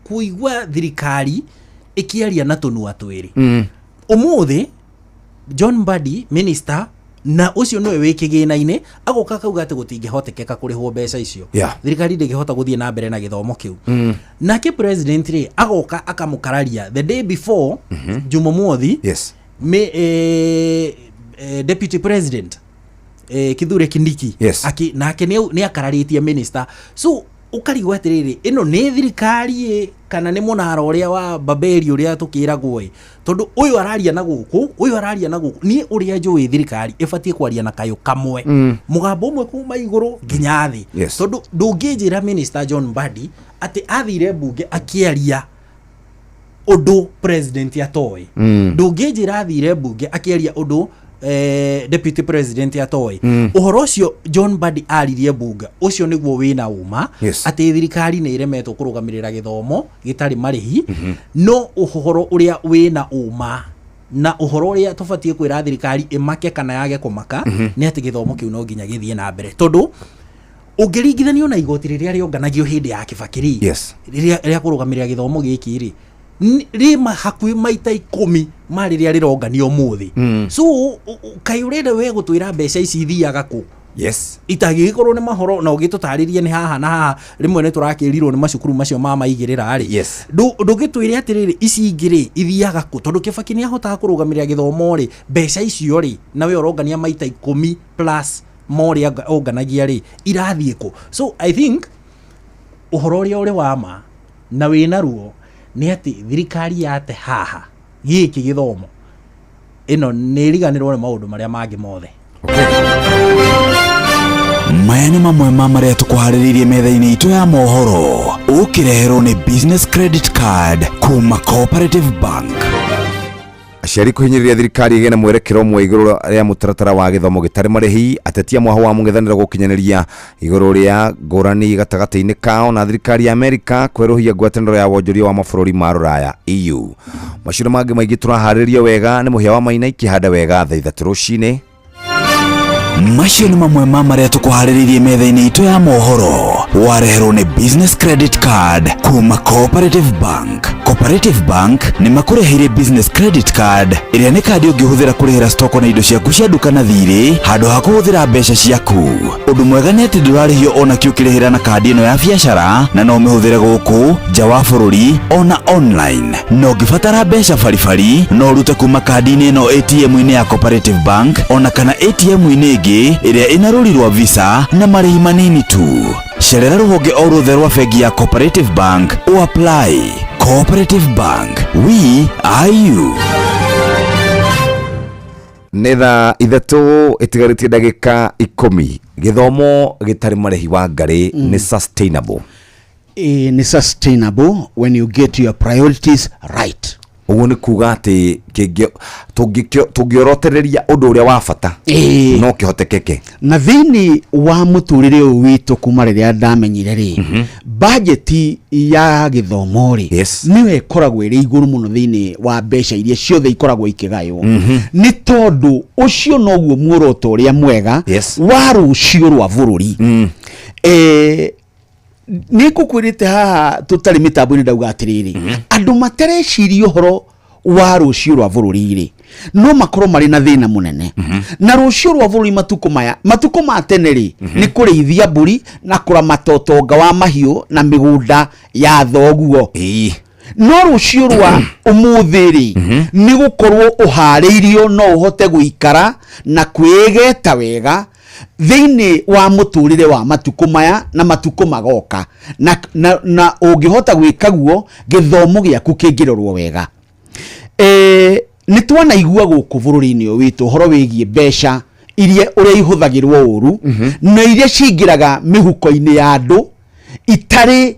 kũigua thirikari ĩkĩaria na tũnua twĩrĩ. Ũmũthĩ John Mbadi minister, na ũcio nĩwe wĩ kĩgĩna-inĩ, agoka akauga atĩ gũtingĩhotekeka kũrĩhwo mbeca icio. Thirikari ndĩngĩhota gũthiĩ na mbere na gĩthomo kĩu. Nake president rĩ, agoka akamũkararia the day before, Jumamothi. Deputy President Kithure Kindiki nake nĩ akararĩtie minister. So ũkarigwo atĩrĩrĩ, ĩno nĩ thirikari ĩ kana nĩ mũnara ũrĩa wa Babeli ũrĩa tũkĩragwo ĩ? Tondũ ũyũ araria na gũkũ, ũyũ araria na gũkũ. Niĩ ũrĩa njũĩ, thirikari ĩbatiĩ kwaria na kayũ kamwe, mũgambo ũmwe kuma igũrũ nginya thĩ. Tondũ ndũngĩnjĩra Minister John Mbadi atĩ athire mbunge akĩaria ũndũ president atoĩ. Ndũngĩnjĩra athire mbunge akĩaria ũndũ deputy president atoĩ. Ũhoro ũcio John Mbadi aririe mbunge, ũcio nĩguo wĩna ũma atĩ thirikari nĩ ĩremetwo kũrũgamĩrĩra gĩthomo gĩtarĩ marĩhi. No ũhoro ũrĩa wĩna ũma na ũhoro ũrĩa tũbatiĩ kwĩra thirikari ĩmake kana yage kũmaka nĩ atĩ gĩthomo kĩu no nginya gĩthiĩ na mbere, tondũ ũngĩringithanio na igoti rĩrĩa rĩonganagio hĩndĩ ya Kibaki rĩ, rĩrĩa rĩa kũrũgamĩrĩra gĩthomo gĩkĩ rĩ, rĩ hakuhĩ maita 10 ma rĩrĩa rĩronganio ũmũthĩ. So kaĩ ũrenda we gũtwĩra mbeca ici ithiaga kũ? Itagĩgĩkorwo nĩ mahoro na ũgĩtũtarĩrie nĩ haha na haha, rĩmwe nĩ tũrakĩrirwo nĩ macukuru macio ma maigĩrĩra rĩ. Ndũngĩtwĩre atĩrĩrĩ, ici ingĩ rĩ ithiaga kũ? Tondũ Kibaki nĩ ahotaga kũrũgamĩrĩra gĩthomo rĩ, mbeca icio rĩ, na we ũrongania maita 10 plus ma ũrĩa onganagia rĩ, irathiĩ kũ? So I think ũhoro ũrĩa ũrĩ wa ma na wĩna ruo nĩ atĩ thirikari yate haha gĩkĩ gĩthomo ĩno nĩ ĩriganĩrwo nĩ maũndũ marĩa mangĩ mothe. Maya nĩ mamwe ma marĩa tũkũharĩrĩirie metha-inĩ itũ ya mohoro, ũkĩreherwo nĩ Business Credit Card kuma Cooperative Bank. Aciari kũhinyĩrĩria thirikari ĩgĩe na mwerekero ũmwe igũrũ rĩa mũtaratara wa gĩthomo gĩtarĩ marĩhi. Ateti a mwaho wa mũng'ethanĩro gũkinyanĩria igũrũ rĩa ngũrani gatagatĩ-inĩ kao na thirikari ya Amerika kwerũhia ngwatanĩro ya wonjoria wa mabũrũri ma rũraya EU. Macio na mangĩ maingĩ tũraharĩrio wega nĩ mũhĩa wa maina ikĩhanda wega thaa 3 rũcinĩ. Macio nĩ mamwe ma marĩa tũkũharĩrĩirie metha-inĩ itũ ya mohoro. Wareherwo nĩ Business Credit Card kuma Cooperative Bank. Cooperative Bank nĩ makũreheire Business Credit Card ĩrĩa nĩ kandi ũngĩhũthĩra kũrĩhĩra stoko na indo ciaku cia nduka na thirĩ handũ ha kũhũthĩra mbeca ciaku. Ũndũ mwega nĩ atĩ ndũrarĩhio ona kĩ ũkĩrĩhĩra na kandi ĩno ya biacara na no ũmĩhũthĩre gũkũ nja wa bũrũri ona online. Na ũngĩbatara mbeca baribari no ũrute kuma kandi-inĩ ĩno ATM-inĩ ya Cooperative Bank ona kana ATM-inĩ ĩngĩ ĩrĩa ĩna rũri rwa Visa na marĩhi manini tu. Cerera rũhonge o ruothe rwa bengi ya Cooperative Bank o apply. Cooperative Bank, we are you. Nĩ thaa 3 ĩtigarĩtie ndagĩka 10. Gĩthomo gĩtarĩ marĩhi wa ngarĩ nĩ sustainable? Nĩ sustainable when you get your priorities right. Ũguo nĩ kuga atĩ tũngĩorotereria ũndũ ũrĩa wa bata no kĩhotekeke. Na thĩinĩ wa mũtũrĩre ũyũ witũ kuma rĩrĩa ndamenyire rĩ, bajeti ya gĩthomo rĩ, nĩyo ĩkoragwo ĩrĩ igũrũ mũno thĩinĩ wa mbeca iria ciothe ikoragwo ikĩgaywo, nĩ tondũ ũcio noguo muoroto ũrĩa mwega wa rũciũ rwa bũrũri. Nĩ ngũkwĩrĩte haha tũtarĩ mĩtambo-inĩ, ndauga atĩrĩrĩ, andũ matareciria ũhoro wa rũciũ rwa bũrũri rĩ, no makorwo marĩ na thĩna mũnene. Na rũciũ rwa bũrũri matukũ maya, matukũ ma tene rĩ, nĩ kũrĩithia mbũri na kũramata ũtonga wa mahiũ na mĩgũnda ya thoguo. No rũciũ rwa ũmũthĩ rĩ, nĩ gũkorwo ũharĩirio no ũhote gũikara na kwĩgeta wega thĩinĩ wa mũtũrĩre wa matukũ maya na matukũ magoka, na ũngĩhota gwĩka guo gĩthomo gĩaku kĩngĩrorwo wega. Nĩ twanaigua gũkũ bũrũri-inĩ ũyũ witũ ũhoro wĩgiĩ mbeca iria ũrĩa ihũthagĩrwo ũru na iria cingĩraga mĩhuko-inĩ ya andũ itarĩ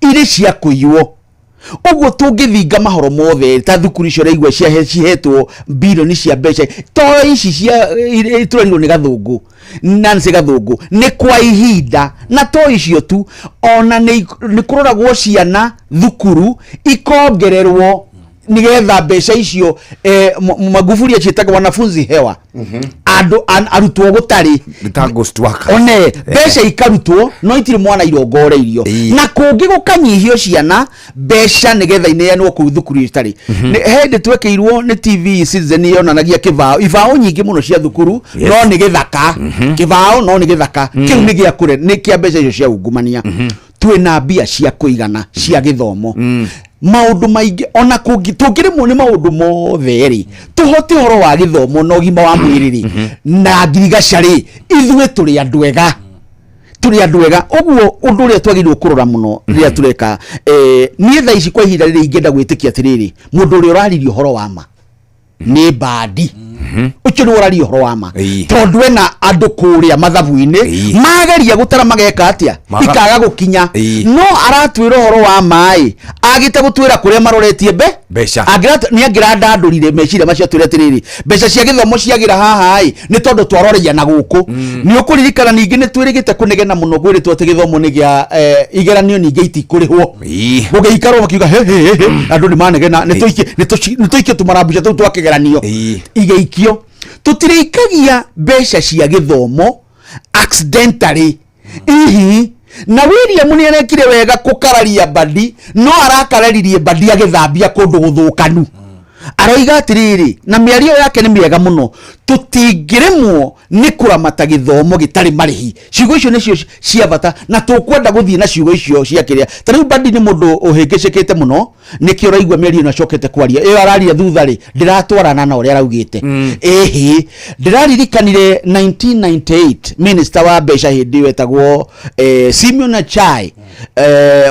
irĩ cia kũiywo. Ũguo tũngĩthinga mahoro mothe ta thukuru icio ũraigua cihetwo bilioni cia mbeca to ici cia tũrerirwo nĩ Gathũngũ, Nancy Gathũngũ, nĩ kwa ihinda. Na to icio tu, ona nĩ kũroragwo ciana thukuru ikongererwo nigetha mbeca icio, Magufuli aciĩtaga wanafunzi hewa, andũ arutwo gũtarĩ. Nĩ ta ghost workers. One mbeca ikarutwo no itirĩ mwana irongoreirio, na kũngĩ gũkanyihio ciana mbeca nĩgetha ineanwo kũu thukuru itarĩ. Hĩndĩ twekĩirwo nĩ TV Citizen yonanagia kĩbaũ, ibaũ nyingĩ mũno cia thukuru, no nĩ gĩthaka kĩbaũ, no nĩ gĩthaka kĩu nĩ gĩa kũre, nĩ kĩa mbeca icio cia ungumania. Twĩna mbia cia kũigana cia gĩthomo, maũndũ maingĩ ona kũngĩ tũngĩrĩmwo nĩ maũndũ mothe rĩ, tũhote ũhoro wa gĩthomo na ũgima wa mwĩrĩ rĩ, na ngirigaca rĩ, ithuĩ tũrĩ andũ ega, tũrĩ andũ ega. Ũguo ũndũ ũrĩa twagĩrĩirwo kũrora mũno rĩrĩa tũreka, niĩ thaa ici kwa ihinda rĩrĩ ingĩenda gwĩtĩkia atĩrĩrĩ, mũndũ ũrĩa ũraririe ũhoro wa ma nĩ Mbadi, ũcio nĩwe ũraria ũhoro wa ma, tondũ ena andũ kũrĩa mathabu-inĩ mageria gũtara mageka atĩa, ikaga gũkinya. No aratwĩra ũhoro wa maĩ agĩte gũtwĩra kũrĩa maroretie mbeca. Nĩ angĩrandandũrire meciria macio atwĩre atĩrĩrĩ, mbeca cia gĩthomo ciagĩra haha ĩ nĩ tondũ twaroreia na gũkũ. Nĩ ũkũririkana ningĩ nĩ twĩrĩgĩte kũnegena mũno gwĩrĩtwo atĩ gĩthomo nĩ gĩa igeranio ningĩ itikũrĩhwo, gũgĩikarwo makiuga he he he he, andũ nĩ manegena, nĩ tũikie tũmarambuca tũu twa kĩgeranio igĩikio. Tũtirĩikagia mbeca cia gĩthomo accidentally ihi. Na William nĩ arekire wega kũkararia Mbadi, no arakararirie Mbadi agĩthambia kũndũ gũthũkanu. Aroiga atĩrĩrĩ, na mĩario yake nĩ mĩega mũno, tũtingĩremwo nĩ kũramata gĩthomo gĩtarĩ marĩhi. Ciugo icio nĩcio cia bata na tũkwenda gũthiĩ na ciugo icio cia kĩrĩa. Ta rĩu Mbadi nĩ mũndũ ũhĩngĩcĩkĩte mũno, nĩkĩo ũraigua mĩario ĩno acokete kwaria ĩyo araria thutha rĩ, ndĩratwarana na ũrĩa araugĩte. Ĩhĩ, ndĩraririkanire 1998 minister wa mbeca hĩndĩ ĩyo etagwo Simeon Achai,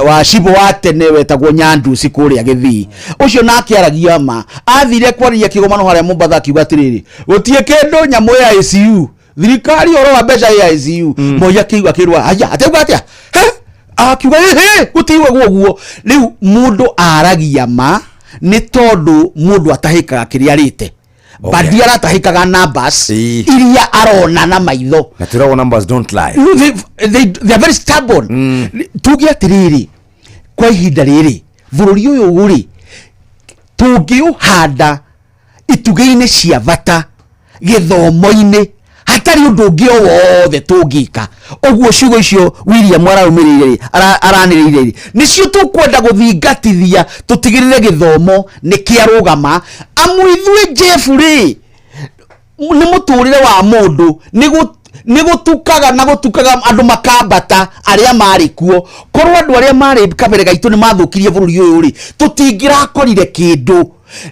wa cibũ wa tene wetagwo Nyandusi kũrĩa Gĩthii. Ũcio nake aragia ma, athire kwaria kĩgomano harĩa Mombatha, akiuga atĩrĩrĩ, gũtirĩ kĩndũ nyamũ ya ICU, thirikari ũhoro wa mbeca ya ICU. Moi akĩigua akĩrwo aya atauga atĩa, he akiuga ĩhĩ, gũtiigagwo ũguo. Rĩu mũndũ aragia ma nĩ tondũ mũndũ atahĩkaga kĩrĩa arĩte. Mbadi aratahĩkaga numbers iria arona na maitho. Na twĩragwo numbers don't lie. No, they are very stubborn. Tuge atĩrĩrĩ, kwa ihinda rĩrĩ bũrũri ũyũ rĩ, tũngĩũhanda itugĩ-inĩ cia bata gĩthomo-inĩ. Hatarĩ ũndũ ũngĩ o wothe tũngĩka. Ũguo ciugo icio William araumĩrĩire rĩ, aranĩrĩire rĩ, nĩcio tũkwenda gũthingatithia tũtigĩrĩre gĩthomo nĩ kĩarũgama. Amu ithuĩ Jeff rĩ, nĩ mũtũrĩre wa mũndũ nĩ gũtukaga na gũtukaga andũ makambata arĩa marĩ kuo. Korwo andũ arĩa marĩ kabere gaitũ nĩ mathũkirie bũrũri ũyũ rĩ, tũtingĩrakorire kĩndũ.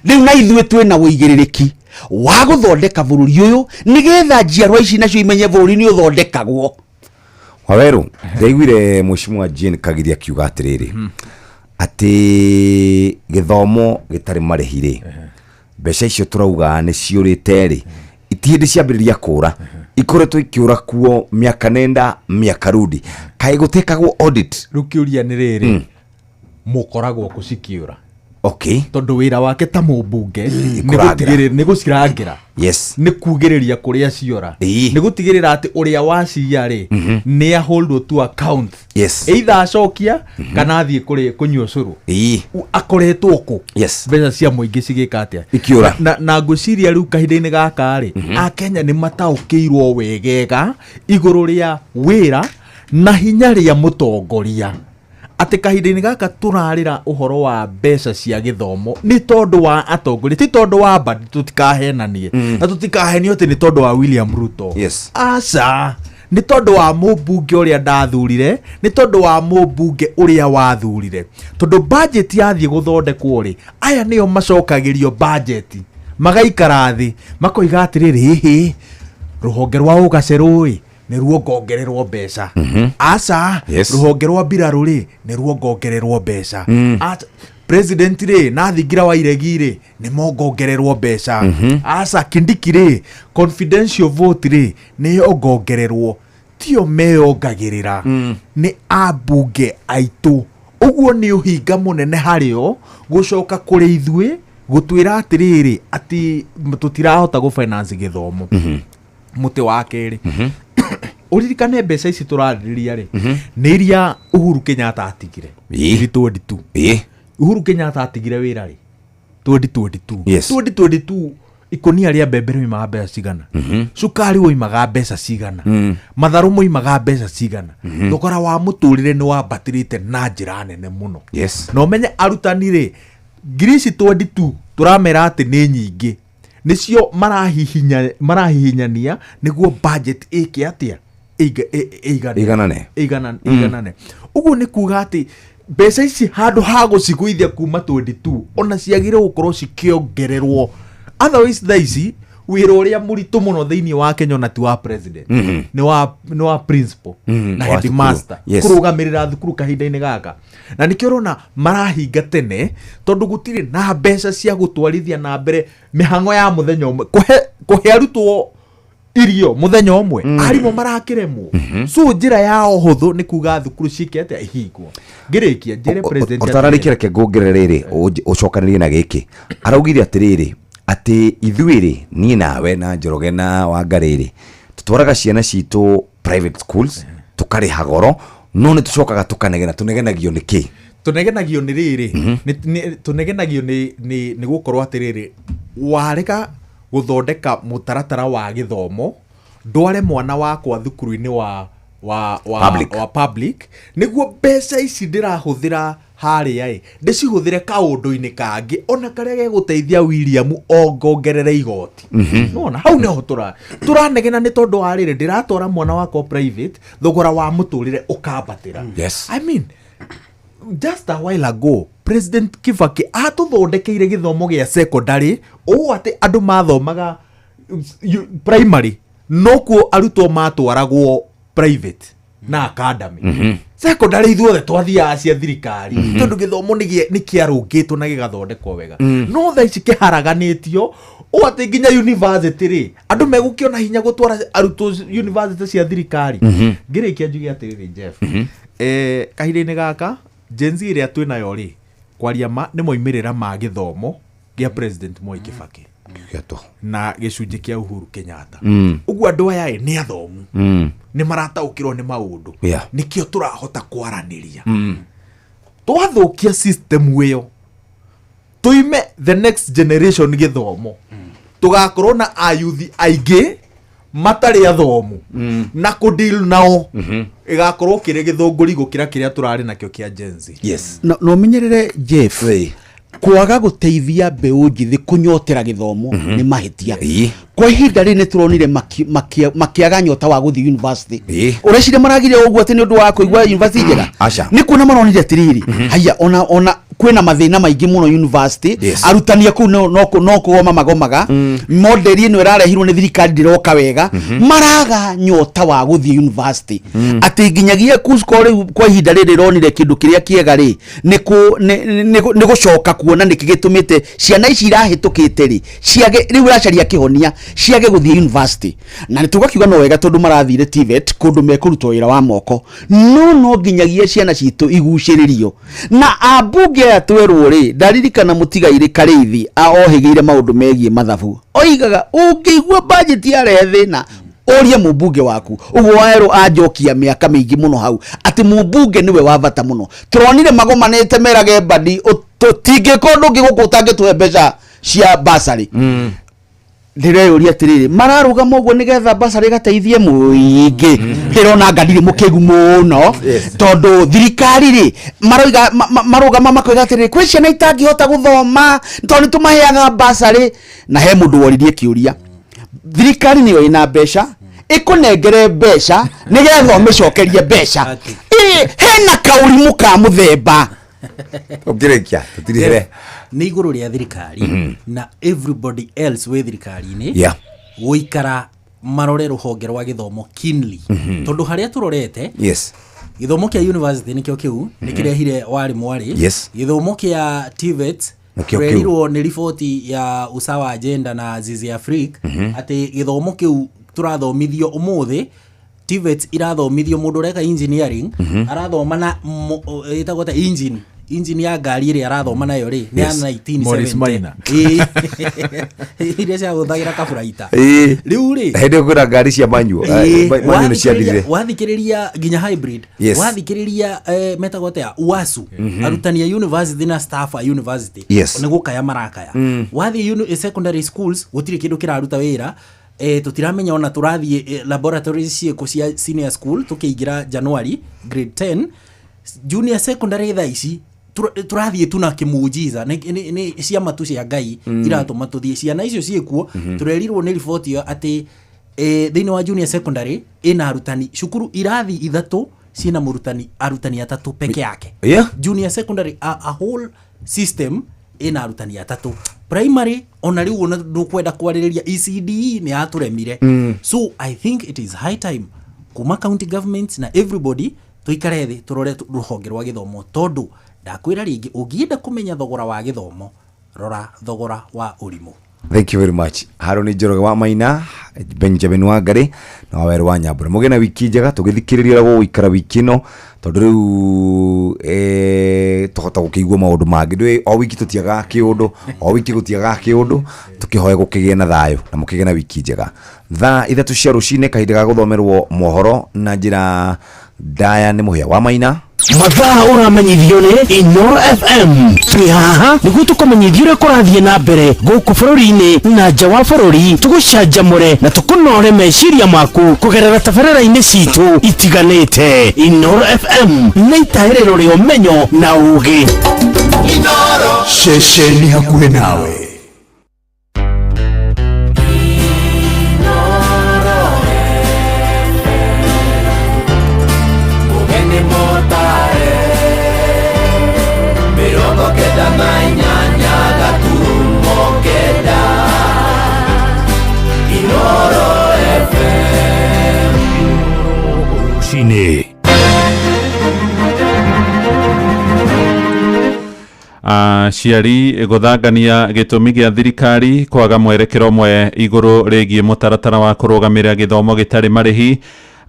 Rĩu na ithuĩ twĩna ũigĩrĩrĩki wa gũthondeka bũrũri ũyũ nĩgetha njiarwa ici nacio imenye bũrũri nĩ ũthondekagwo. Waweru, ndaiguire Mheshimiwa Jane Kagiri akiuga atĩrĩrĩ, atĩ gĩthomo gĩtarĩ marĩhi rĩ, mbeca icio tũrauga nĩ ciũrĩte rĩ, iti hĩndĩ ciambĩrĩria kũra, ikoretwo ikĩũra kuo mĩaka nenda mĩaka rudi, kaĩ gũtekagwo audit? Rĩu kĩũria nĩ rĩrĩ, mũkoragwo kũ cikĩũra? Tondũ wĩra wake ta mũmbunge nĩ kũrangĩra. Nĩ gũcirangĩra, nĩ kugĩrĩria kũrĩa ciora, nĩ gũtigĩrĩra atĩ ũrĩa waciya rĩ nĩ aholdwo to account, either acokia kana athiĩ kũrĩ kũnyua ũcũrũ. Akoretwo kũ mbeca cia mũingĩ cigĩka atĩa? Ikiũra. Na ngwĩciria rĩu kahinda-inĩ gaka rĩ, Akenya nĩ mataũkĩirwo wegega igũrũ rĩa wĩra na hinya rĩa mũtongoria, atĩ kahinda-inĩ gaka tũrarĩra ũhoro wa mbeca cia gĩthomo nĩ tondũ wa atongoria, ti tondũ wa Mbadi. Tũtikahenanie na tũtikahenio atĩ nĩ tondũ wa William Ruto. Aca, nĩ tondũ wa mũmbunge ũrĩa ndathurire, nĩ tondũ wa mũmbunge ũrĩa wathurire, tondũ budget yathiĩ gũthondekwo rĩ, aya nĩo macokagĩrio budget, magaikara thĩ makoiga atĩrĩrĩ, ĩhĩ, rũhonge rwa ũgacerũ ĩ nĩruo ngongererwo mbeca, aca, rũhonge rwa mbirarũ rĩ, nĩruo ngongererwo mbeca. Aca, president rĩ na thingira wa iregi rĩ, nĩ mongongererwo mbeca. Aca, Kindiki rĩ, confidential vote rĩ, nĩyo ngongererwo. Tio meyongagĩrĩra, nĩ ambunge aitũ. Ũguo nĩ ũhinga mũnene harĩo gũcoka kũrĩ ithuĩ gũtwĩra atĩrĩrĩ, atĩ tũtirahota gũ finance gĩthomo. Mũtĩ wa kerĩ, ũririkane mbeca ici tũrarĩrĩria rĩ, nĩ iria Uhuru Kenyatta atigire 2022. Uhuru Kenyatta atigire wĩra rĩ? 2022. 2022, ikonia rĩa mbembe rĩoimaga mbeca cigana? Cukari woimaga mbeca cigana? Matharũ moimaga mbeca cigana? Thogora wa mũtũrĩre nĩ wambatĩrĩte na njĩra nene mũno. Na ũmenye arutani rĩ, ngiri ici 22 tũramera atĩ nĩ nyingĩ, nĩcio marahihinyania nĩguo budget ĩke atĩa? Ĩigane. Ĩiganane. Ĩiganane. Ũguo nĩ kuga atĩ mbeca ici, handũ ha gũcigũithia kuma 22, ona ciagĩrĩire gũkorwo cikĩongererwo. Otherwise thaa ici wĩra ũrĩa mũritũ mũno thĩinĩ wa Kenya ona ti wa president, nĩ wa principal na wa headmaster thukuru. Kũrũgamĩrĩra thukuru kahinda-inĩ gaka. Na nĩkĩo ũrona marahinga tene, tondũ gũtirĩ na mbeca cia gũtwarithia na mbere mĩhang'o ya mũthenya ũmwe, kũhe arutwo irio mũthenya ũmwe, arimũ marakĩremwo. So njĩra ya ũhũthũ nĩ kuga thukuru ciĩke atĩa? Ihingwo. Ngĩrĩkia njĩre president Ũtanarĩkia, reke nguongerere rĩrĩ, ũcokanĩrie na gĩkĩ araugire atĩrĩrĩ, atĩ ithuĩ rĩ, niĩ nawe na Njoroge na Wangarĩ rĩ, tũtwaraga ciana citũ private schools, tũkarĩha goro, no nĩ tũcokaga tũkanegena. Tũnegenagio nĩ kĩ? Tũnegenagio nĩ rĩrĩ, tũnegenagio nĩ gũkorwo atĩrĩrĩ, warega gũthondeka mũtaratara wa gĩthomo, ndware mwana wakwa thukuru-inĩ wa Public. Wa public, nĩguo mbeca ici ndĩrahũthĩra harĩa ĩ ndĩcihũthĩre kaũndũ-inĩ kangĩ ona karĩa gegũteithia William ongongerere igoti. Nona hau nĩho tũranegena, nĩ tondũ wa rĩrĩ, ndĩratwara mwana wakwa private, thogora wa mũtũrĩre ũkambatĩra. I mean, just a while ago President Kibaki atũthondekeire gĩthomo gĩa secondary ũũ atĩ andũ mathomaga primary, nokuo arutwo matwaragwo private na academy. Secondary ithuothe twathiaga cia thirikari, tondũ gĩthomo nĩ kĩarũngĩtwo na gĩgathondekwo wega. No thaa ici kĩharaganĩtio ũũ atĩ nginya university rĩ, andũ megũkĩona hinya gũtwara arutwo university cia thirikari. Ngĩrĩkia njuge atĩrĩrĩ, Jeff, kahinda-inĩ gaka Gen Z ĩrĩa twĩ nayo rĩ, kwaria ma, nĩ moimĩrĩra ma gĩthomo gĩa President Moi Kibaki Gĩa tũhũ. Na gĩcunjĩ kĩa Uhuru Kenyatta. Ũguo andũ aya ĩ nĩ athomu, nĩ marataũkĩrwo nĩ maũndũ. Nĩkĩo tũrahota kwaranĩria. Twathũkia system ĩyo, tuime the next generation gĩthomo, tũgakorwo na ayuthi aingĩ. Matarĩ athomu na kũdeal nao ĩgakorwo kĩrĩ gĩthũngũri gũkĩra kĩrĩa tũrarĩ nakĩo kĩa Gen Z. Yes. No menyerere Jeff. Ĩĩ. Kwaga gũteithia mbeũ njĩthĩ kũnyotera gĩthomo nĩ mahĩtia. Ĩĩ. Kwa ihinda rĩrĩ nĩ tũronire makĩaga nyota wa gũthiĩ university. Ĩĩ. Ũreciria maragire ũguo atĩ nĩ ũndũ wa kũigua university njega? Aca. Nĩ kuona maronire atĩrĩrĩ, haiya, ona kwĩna mathĩna maingĩ mũno university. Yes. Arutani a kũu no kũgoma magomaga. Model ĩno ĩrarehirwo nĩ thirikari ndĩroka wega. Maraga nyota wa gũthiĩ university, atĩ nginyagia KUSCCO rĩu kwa ihinda rĩrĩ ĩronire kĩndũ kĩrĩa kĩega rĩ nĩ gũcoka kuona nĩkĩ gĩtũmĩte ciana ici irahĩtũkĩte rĩ ciage, rĩu iracaria kĩhonia ciage gũthiĩ university. Na nĩ tũgakiuga no wega tondũ marathire TVET kũndũ mekũrutwo wĩra wa moko, no nginyagia ciana citũ igucĩrĩrio na ambunge aya twerwo rĩ. Ndaririkana mũtigairĩ Karĩithi ohĩgĩire maũndũ megiĩ mathabu, oigaga ũngĩigua budget yarehe thĩna, ũrie mũmbunge waku. Ũguo Wawerũ anjokia mĩaka mĩingĩ mũno hau atĩ mũmbunge nĩwe wa bata mũno. Tũronire magomanĩte merage Mbadi tũtingĩka ũndũ ũngĩ gũkũ ũtangĩtũhe mbeca cia basarĩ. Ndĩreyũria atĩrĩrĩ, mararũgama ũguo nĩgetha basarĩ ĩgateithie mũingĩ? Ndĩrona anga ndirĩ mũkĩgu mũno, tondũ thirikari rĩ maroiga marũgama makoiga atĩrĩrĩ, kwĩ ciana itangĩhota gũthoma tondũ nĩ tũmaheaga basarĩ. Na he mũndũ woririe kĩũria, thirikari nĩyo ĩna mbeca, ĩkũnengere mbeca nĩgetha ũmĩcokerie mbeca? Ĩ, hena kaũrimũ ka mũthemba. Ũngĩrĩkia tũtirĩhere. Nĩ igũrũ rĩa thirikari na everybody else wĩ thirikari-inĩ gũikara marore rũhonge rwa gĩthomo keenly, tondũ harĩa tũrorete, gĩthomo kĩa university nĩkĩo kĩu nĩ kĩrehire warĩ mwarĩ. Gĩthomo kĩa TVET, Nĩkĩo kĩu. Twerirwo nĩ riboti ya Usawa Agenda na Zizi Afrique atĩ gĩthomo kĩu tũrathomithio ũmũthĩ, TVET irathomithio mũndũ ũreka engineering arathoma na ĩtagwo ta engine ya ngari ĩrĩa arathoma nayo rĩ nĩ ya 1970. Morris Minor. Ĩĩ. Iria ciahũthagĩra kaburaita. Rĩu rĩ, Hĩndĩ ĩyo kwĩna ngari cia manual. Ĩĩ, Manual nĩ ciathirire. Wathikĩrĩria nginya hybrid, wathikĩrĩria metagwo atĩa, UASU, arutani a university na staff a university nĩ gũkaya marakaya. Wathiĩ secondary schools gũtirĩ kĩndũ kĩraruta wĩra. Tũtiramenya ona tũrathiĩ laboratories ciĩkũ cia senior school tũkĩingĩra January grade 10. Junior secondary thaa ici tũrathiĩ tu na kĩmujiza, nĩ ciama tu cia Ngai iratũma tũthiĩ. Ciana icio ciĩkuo, tũrerirwo nĩ riboti ĩyo atĩ thĩinĩ wa junior secondary ĩna arutani, cukuru irathi ithatũ ciĩna mũrutani, arutani atatũ peke yake. Junior secondary, a whole system ĩna arutani atatũ. Primary ona rĩu ona ndũkwenda kwarĩrĩria, ECDE nĩ yatũremire. So I think it is high time kuma county governments na everybody tũikare thĩ tũrore rũhonge rwa gĩthomo, tondũ ndakwĩra rĩngĩ, ũngĩenda kũmenya thogora wa gĩthomo, rora thogora wa ũrimũ. Thank you very much, Haruni Njoroge wa Maina, Benjamin Wangari na Waweru wa Nyambura. Mũgĩe na wiki njega, tũgĩthikĩrĩria ũrĩa gũgũikara wiki ĩno, tondũ rĩu tũhota gũkĩigua maũndũ mangĩ. Ndũĩ o wiki tũtiagaga kĩũndũ, o wiki gũtiagaga kĩũndũ. Tũkĩhoe gũkĩgĩe na thayũ na mũkĩgĩe na wiki njega. Thaa 3 cia rũcinĩ, kahinda ga gũthomerwo mohoro na njĩra ndaya nĩ Mũhĩa wa Maina. Mathaa ũramenyithio nĩ Inoro FM. Twĩ haha nĩguo tũkũmenyithia ũrĩa kũrathiĩ na mbere gũkũ bũrũri-inĩ na nja wa bũrũri, tũgũcanjamũre na tũkũnore meciria maku kũgerera tabarĩra-inĩ citũ itiganĩte. Inoro FM nĩ itaĩrĩro rĩa ũmenyo na ũgĩ. Ceceni hakuhĩ nawe. Mugeni motare 98.9 Inoro FM. Rũcinĩ. Aciari gũthangania gĩtũmi gĩa thirikari kwaga mwerekero ũmwe igũrũ rĩgiĩ mũtaratara wa kũrũgamĩrĩra gĩthomo gĩtarĩ marĩhi.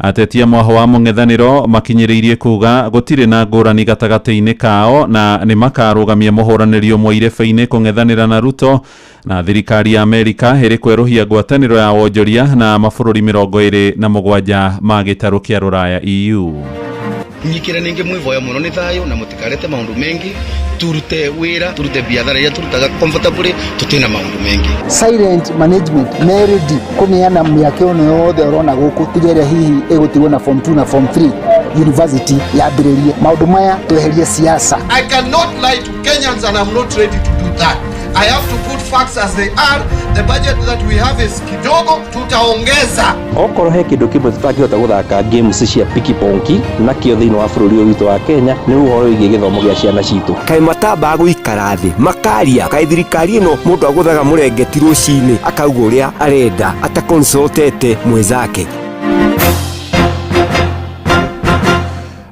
Ateti a mwaho wa mũng'ethanĩro makinyĩrĩirie kuga gũtirĩ na ngũrani gatagatĩ-inĩ kao na nĩ makarũgamia mũhũranĩri ũmwe irebe-inĩ kũng'ethanĩra na Ruto. Na thirikari ya Amerika ĩrĩ kwerũhia ngwatanĩro ya wonjoria na mabũrũri 27 ma gĩtarũ kĩa rũraya, EU. Nyikire ningi mwivoya muno ni thayo na mutikarete maundu mengi, turute wira, turute biathara iria turutaga comfortably, tutina maundu mengi. Silent management meredi kuneana miaka ĩno yothe ũrona gũkũ tiga ĩrĩa hihi ĩgũtigwo na form 2 na form 3 university yambĩrĩrie maũndũ maya, tweherie siasa. I cannot lie to Kenyans and I'm not ready to do that. I have to put facts as they are. The budget that we have is kidogo, tutaongeza. Okorwo he kindu kimwe tutangihota guthaka games cia pikiponki nakio thiini wa bururi uyu witu wa Kenya ni uhoro wigie githomo gia ciana citu. Kaĩ matambaga gũikara thĩ makaria? Kaĩ thirikari ĩno mũndũ agũthaga mũrengeti rũcinĩ akauga ũrĩa arenda atakonsultete mwenzake?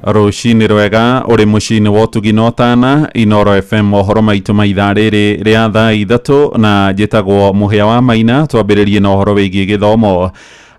Rũcinĩ rwega ũrĩ mũciĩ-inĩ wa ũtugi na ũtana Inoro FM, mohoro maitũ ma ithaa rĩrĩ rĩa thaa 3 na njĩtagwo Mũhĩa wa Maina. Twambĩrĩrie na ũhoro wĩgiĩ gĩthomo.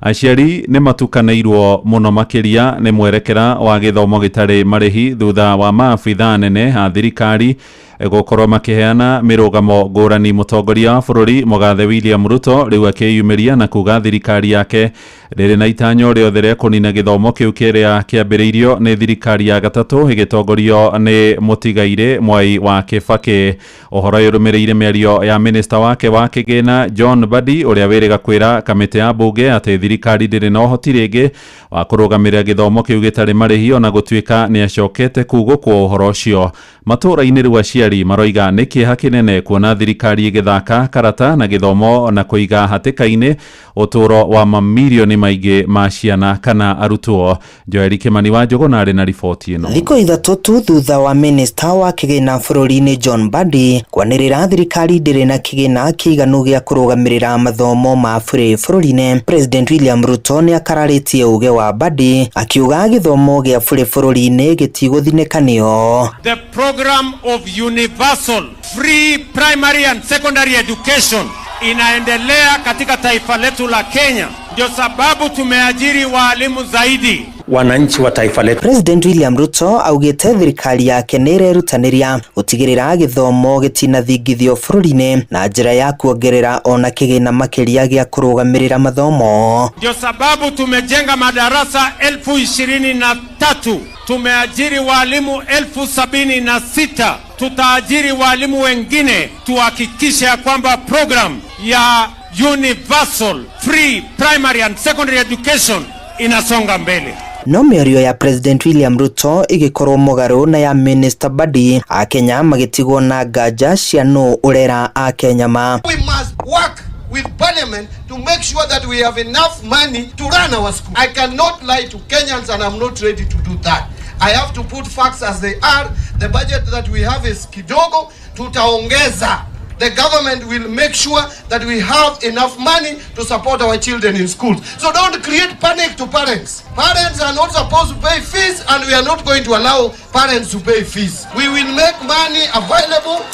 Aciari nĩ matukanĩirwo mũno makĩria nĩ mwerekera wa gĩthomo gĩtarĩ marĩhi thutha wa maabithaa nene a thirikari gũkorwo makĩheana mĩrũgamo ngũrani. Mũtongoria wa bũrũri Mũgathe William Ruto rĩu akĩyumĩria na kuga thirikari yake rĩrĩ na itanyo rĩothe rĩa kũnina gĩthomo kĩu kĩrĩa kĩambĩrĩirio nĩ thirikari ya gatatũ ĩgĩtongorio nĩ mũtigairĩ Mwai wa Kĩbakĩ. Ũhoro ũyũ ũrũmĩrĩire mĩario ya minista wake wa kĩgĩna John Mbadi ũrĩa wĩrĩga kwĩra kamĩtĩ ya mbunge atĩ thirikari ndĩrĩ na ũhoti rĩngĩ wa kũrũgamĩrĩra gĩthomo kĩu gĩtarĩ marĩhi, ona gũtuĩka nĩ acokete kugũkwo ũhoro ũcio. Matũũra-inĩ rĩu aciari maroiga nĩ kĩeha kĩnene kuona thirikari ĩgĩthaka karata na gĩthomo na kũiga hatĩka-inĩ ũtũũro wa mamirioni maingĩ ma ciana kana arutwo. Joeli Kimani wa Njũgũna arĩ na riboti ĩno. Thikũ 3 tu thutha wa minista wa kĩgĩna bũrũri-inĩ John Mbadi kwanĩrĩra thirikari ndĩrĩ na kĩgĩna kĩiganu gĩa kũrũgamĩrĩra mathomo ma bũrĩ bũrũri-inĩ, President William Ruto nĩ akararĩtie uge wa Mbadi akiuga gĩthomo gĩa bũrĩ bũrũri-inĩ gĩtigũthinĩkanio. The program of universal free primary and secondary education inaendelea katika taifa letu la Kenya. Ndio sababu tumeajiri waalimu zaidi. Wananchi wa taifa letu. President William Ruto augĩte thirikari yake nĩ ĩrerutanĩria gũtigĩrĩra gĩthomo gĩtinathingithio bũrũri-inĩ na njĩra ya kuongerera ona kĩgĩna makĩria gĩa kũrũgamĩrĩra mathomo. Ndio sababu tumejenga madarasa 23,000, tumeajiri walimu 76,000, tutaajiri walimu wengine tuhakikishe ya kwamba program ya universal free primary and secondary education inasonga mbele. No mĩario ya President William Ruto ĩgĩkorwo mũgarũ na ya Minister Mbadi, Akenya magĩtigwo na nganja cia nũ ũrera Akenya ma. We must work with parliament to make sure that we have enough money to run our school. I cannot lie to Kenyans and I'm not ready to do that. I have to put facts as they are. The budget that we have is kidogo, tutaongeza. The government will make sure that we have enough money to support our children in schools. So don't create panic to parents. Parents are not supposed to pay fees and we are not going to allow parents to pay fees. We will make money available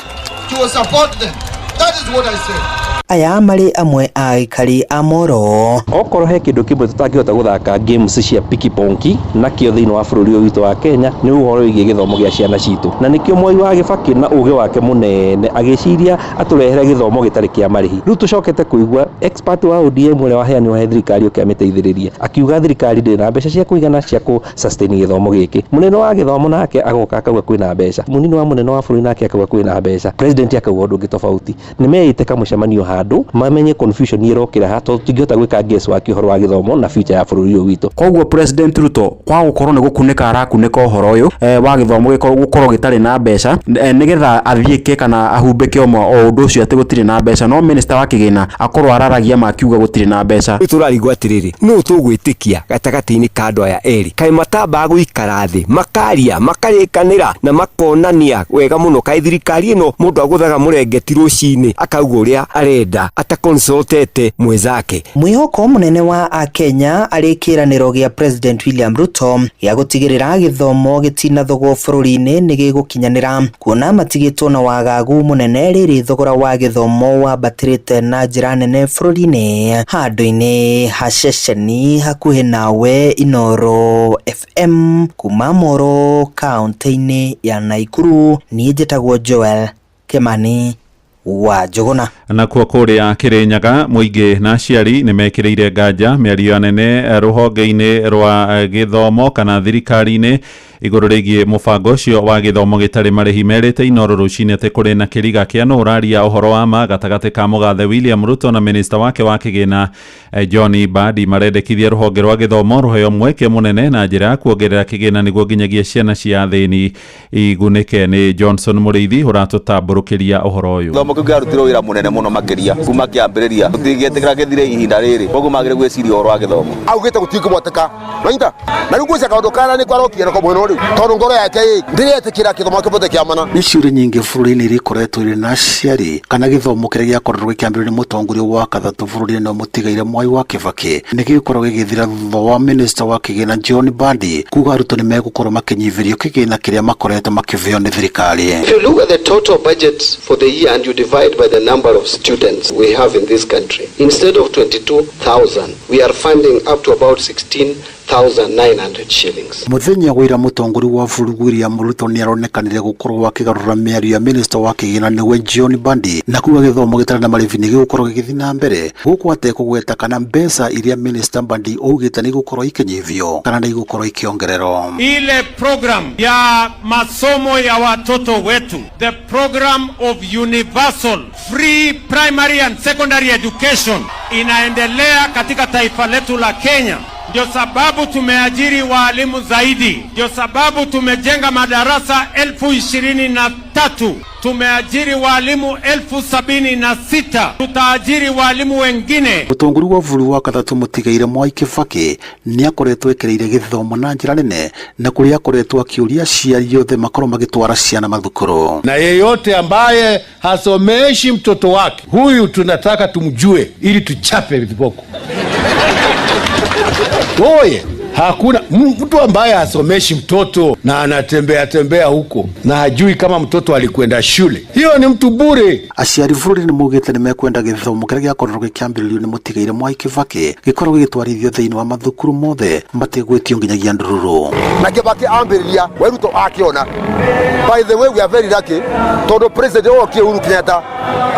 to support them. That is what I say. Aya marĩ amwe a aikari a Moro. Okorwo he kindu kimwe tutangihota guthaka games cia pikiponki nakio thiini wa bururi uyu witu wa Kenya ni uhoro wigie githomo gia ciana citu, na nikio Mwai wa Kibaki na uge wake munene agiciria aturehere githomo gitari kia marihi. Riu tucokete kuigua expert wa ODM uria waheanirwo he thirikari uke amiteithiririe akiuga thirikari ndiri na mbeca cia kuigana cia ku sustain githomo giki. Munene wa githomo nake agoka akauga kwina mbeca, munini wa munene wa bururi nake akauga kwina mbeca, president akauga undu ungi tofauti. Nimeite kamucemanio handu mamenye confusion irokira ha tondu tingihota gwika guess waki uhoro wa githomo na future ya bururi uyu witu. Koguo President Ruto kwa gukorwo ni gukunika arakunika uhoro uyu wa githomo gukorwo gitari na mbeca nigetha athiike kana ahumbike o undu ucio ati gutiri na mbeca, no minister wa kigina akorwo araragia makiuga gutiri na mbeca. Turarigwo atiriri, no tugwitikia gatagati-ini ka andu aya eri? Kaĩ matambaga gũikara thĩ makaria makarikanĩra na makonania wega mũno? Kaĩ thirikari ĩno mũndũ agũthaga mũrengeti rũcinĩ akauga ũrĩa arenda atakonsultete mwenzake? Mwĩhoko mũnene wa Akenya arĩ kĩĩranĩro gĩa President William Ruto gĩa gũtigĩrĩra gĩthomo gĩtinathogwo bũrũri-inĩ nĩ gĩgũkinyanĩra, kuona matigĩtwo na wagagu mũnene rĩrĩ thogora wa gĩthomo wambatĩrĩte na njĩra nene bũrũri-inĩ. Handũ-inĩ ha ceceni hakuhĩ nawe Inoro FM kuma Moro kaunti-inĩ ya Naikuru, niĩ njĩtagwo Joel Kimani Wa Njũgũna. Nakuo kũrĩa Kĩrĩnyaga, mũingĩ na aciari nĩ mekĩrĩire nganja mĩario nene rũhonge-inĩ rwa gĩthomo kana thirikari-inĩ igũrũ rĩgiĩ mũbango ũcio wa gĩthomo gĩtarĩ marĩhi. Merĩte Inoro rũcinĩ atĩ kũrĩ na kĩriga kĩa nũ ũraria ũhoro wa ma gatagatĩ ka mũgathe William Ruto na minista wake wa kĩgĩna John Mbadi. Marendekithia rũhonge rwa gĩthomo rũheo mweke mũnene na njĩra ya kuongerera kĩgĩna nĩguo nginyagia ciana cia athĩni igunĩke. Nĩ Johnson Mũrĩithi ũratũtambũrũkĩria ũhoro ũyũ. Gĩthomo kĩu kĩarutirwo wĩra mũnene mũno makĩria kuma kĩambĩrĩria, tũtingĩetĩkĩra gĩthire ihinda rĩrĩ, koguo magĩrĩire gwĩciria ũhoro wa gĩthomo. Augĩte gũtingĩboteka wanyita na rĩu ngwĩciria kaũndũ kana nĩ kwarokia nako mwena ũrĩu tondũ ngoro yake ĩ ndĩretĩkĩra gĩthomo kĩbote kĩa mana. Nĩ ciũria nyingĩ bũrũri-inĩ iria ikoretwo irĩ na aciari kana gĩthomo kĩrĩa gĩakorirwo gĩkĩambĩrĩrio nĩ mũtongoria wa gatatũ bũrũri-inĩ no mũtigaire Mwai wa Kibaki nĩ gĩgũkorwo gĩgĩthira thutha wa minista wa kĩgĩna John Mbadi kuga arutwo nĩ megũkorwo makĩnyihĩrio kĩgĩna kĩrĩa makoretwo makĩheo nĩ thirikari. If you look at the total budget for the year and you divide by the number of students we have in this country, instead of 22,000, we are funding up to about 16,900 shillings. Mũthenya wa ira, mũtongoria wa bũrũri William Ruto nĩ aronekanire gũkorwo akĩgarũra mĩario ya minista wa kĩgĩna nĩwe John Mbadi na kuga gĩthomo gĩtarĩ na marĩhi nĩ gĩgũkorwo gĩgĩthiĩ na mbere, gũkũ atekũgweta kana mbeca iria minista Mbadi augĩte nĩ igũkorwo ikĩnyihio kana nĩ igũkorwo ikĩongererwo. Ile program ya masomo ya watoto wetu, the program of universal free primary and secondary education inaendelea katika taifa letu la Kenya. Ndio sababu tumeajiri waalimu zaidi, ndio sababu tumejenga madarasa 23,000, tumeajiri waalimu 76,000, tutaajiri waalimu wengine. Mũtongoria wa bũrũri wa gatatũ mũtigaire Mwai Kibaki nĩ akoretwo ekĩrĩire gĩthomo na njĩra nene na kũrĩa akoretwo akĩũria aciari othe makorwo magĩtwara ciana mathukuru. Na yeyote ambaye hasomeshi mtoto wake, huyu tunataka tumjue ili tuchape viboko. Oye, hakuna mtu ambaye hasomeshi mtoto na anatembea tembea huko na hajui kama mtoto alikwenda shule, hiyo ni mtu bure. Aciari bũrũri nĩ maugĩte nĩ mekwenda gĩthomo kĩrĩa gĩakorirwo gĩkĩambĩrĩrio nĩ mũtigaire Mwai Kibaki gĩkorwo gĩgĩtwarithio thĩinĩ wa mathukuru mothe mategwĩtio nginyagia ndururu. Na Kibaki ambĩrĩria, we Ruto akĩona. By the way, we are very lucky tondũ president okie Uhuru Kenyatta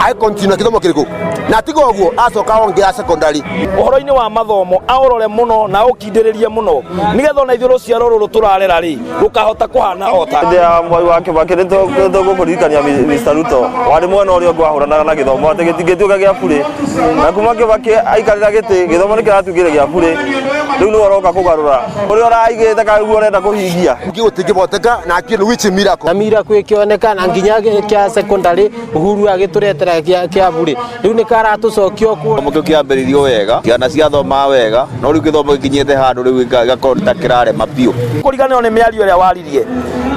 ai continue gĩthomo kĩrĩkũ na tiga ũguo acoka ongera secondary. Ũhoro-inĩ wa mathomo aũrore mũno na aũkindĩrĩrie mũno nĩgetha ona ithuĩ rũciaro rũrũ tũrarera rĩ rũkahota kũhana ota. Hĩndĩ ya Mwai wa Kibaki nĩ tũgũkũririkania Mr. Ruto warĩ mwena ũrĩa ũngĩ wahũranaga na gĩthomo atĩ gĩtingĩtuĩka gĩa burĩ, na kuma Kibaki aikarĩra gĩtĩ gĩthomo nĩ kĩratuĩkire gĩa burĩ, rĩu nĩwe ũroka kũgarũra ũrĩa ũraigĩte kana nĩguo ũrenda kũhingia. Gũtingĩboteka na akĩ which miracle na miracle ĩkĩoneka nginya kĩa secondary Uhuru agĩtũretera kĩa burĩ, rĩu nĩ karatũcokia kuo. Gĩthomo kĩu kĩambĩrĩirio wega, ciana ciathomaga wega, no rĩu gĩthomo gĩkinyĩte handũ rĩu gĩgakorwo ta kĩrarema biũ. Kũriganĩrwo nĩ mĩario ĩrĩa waririe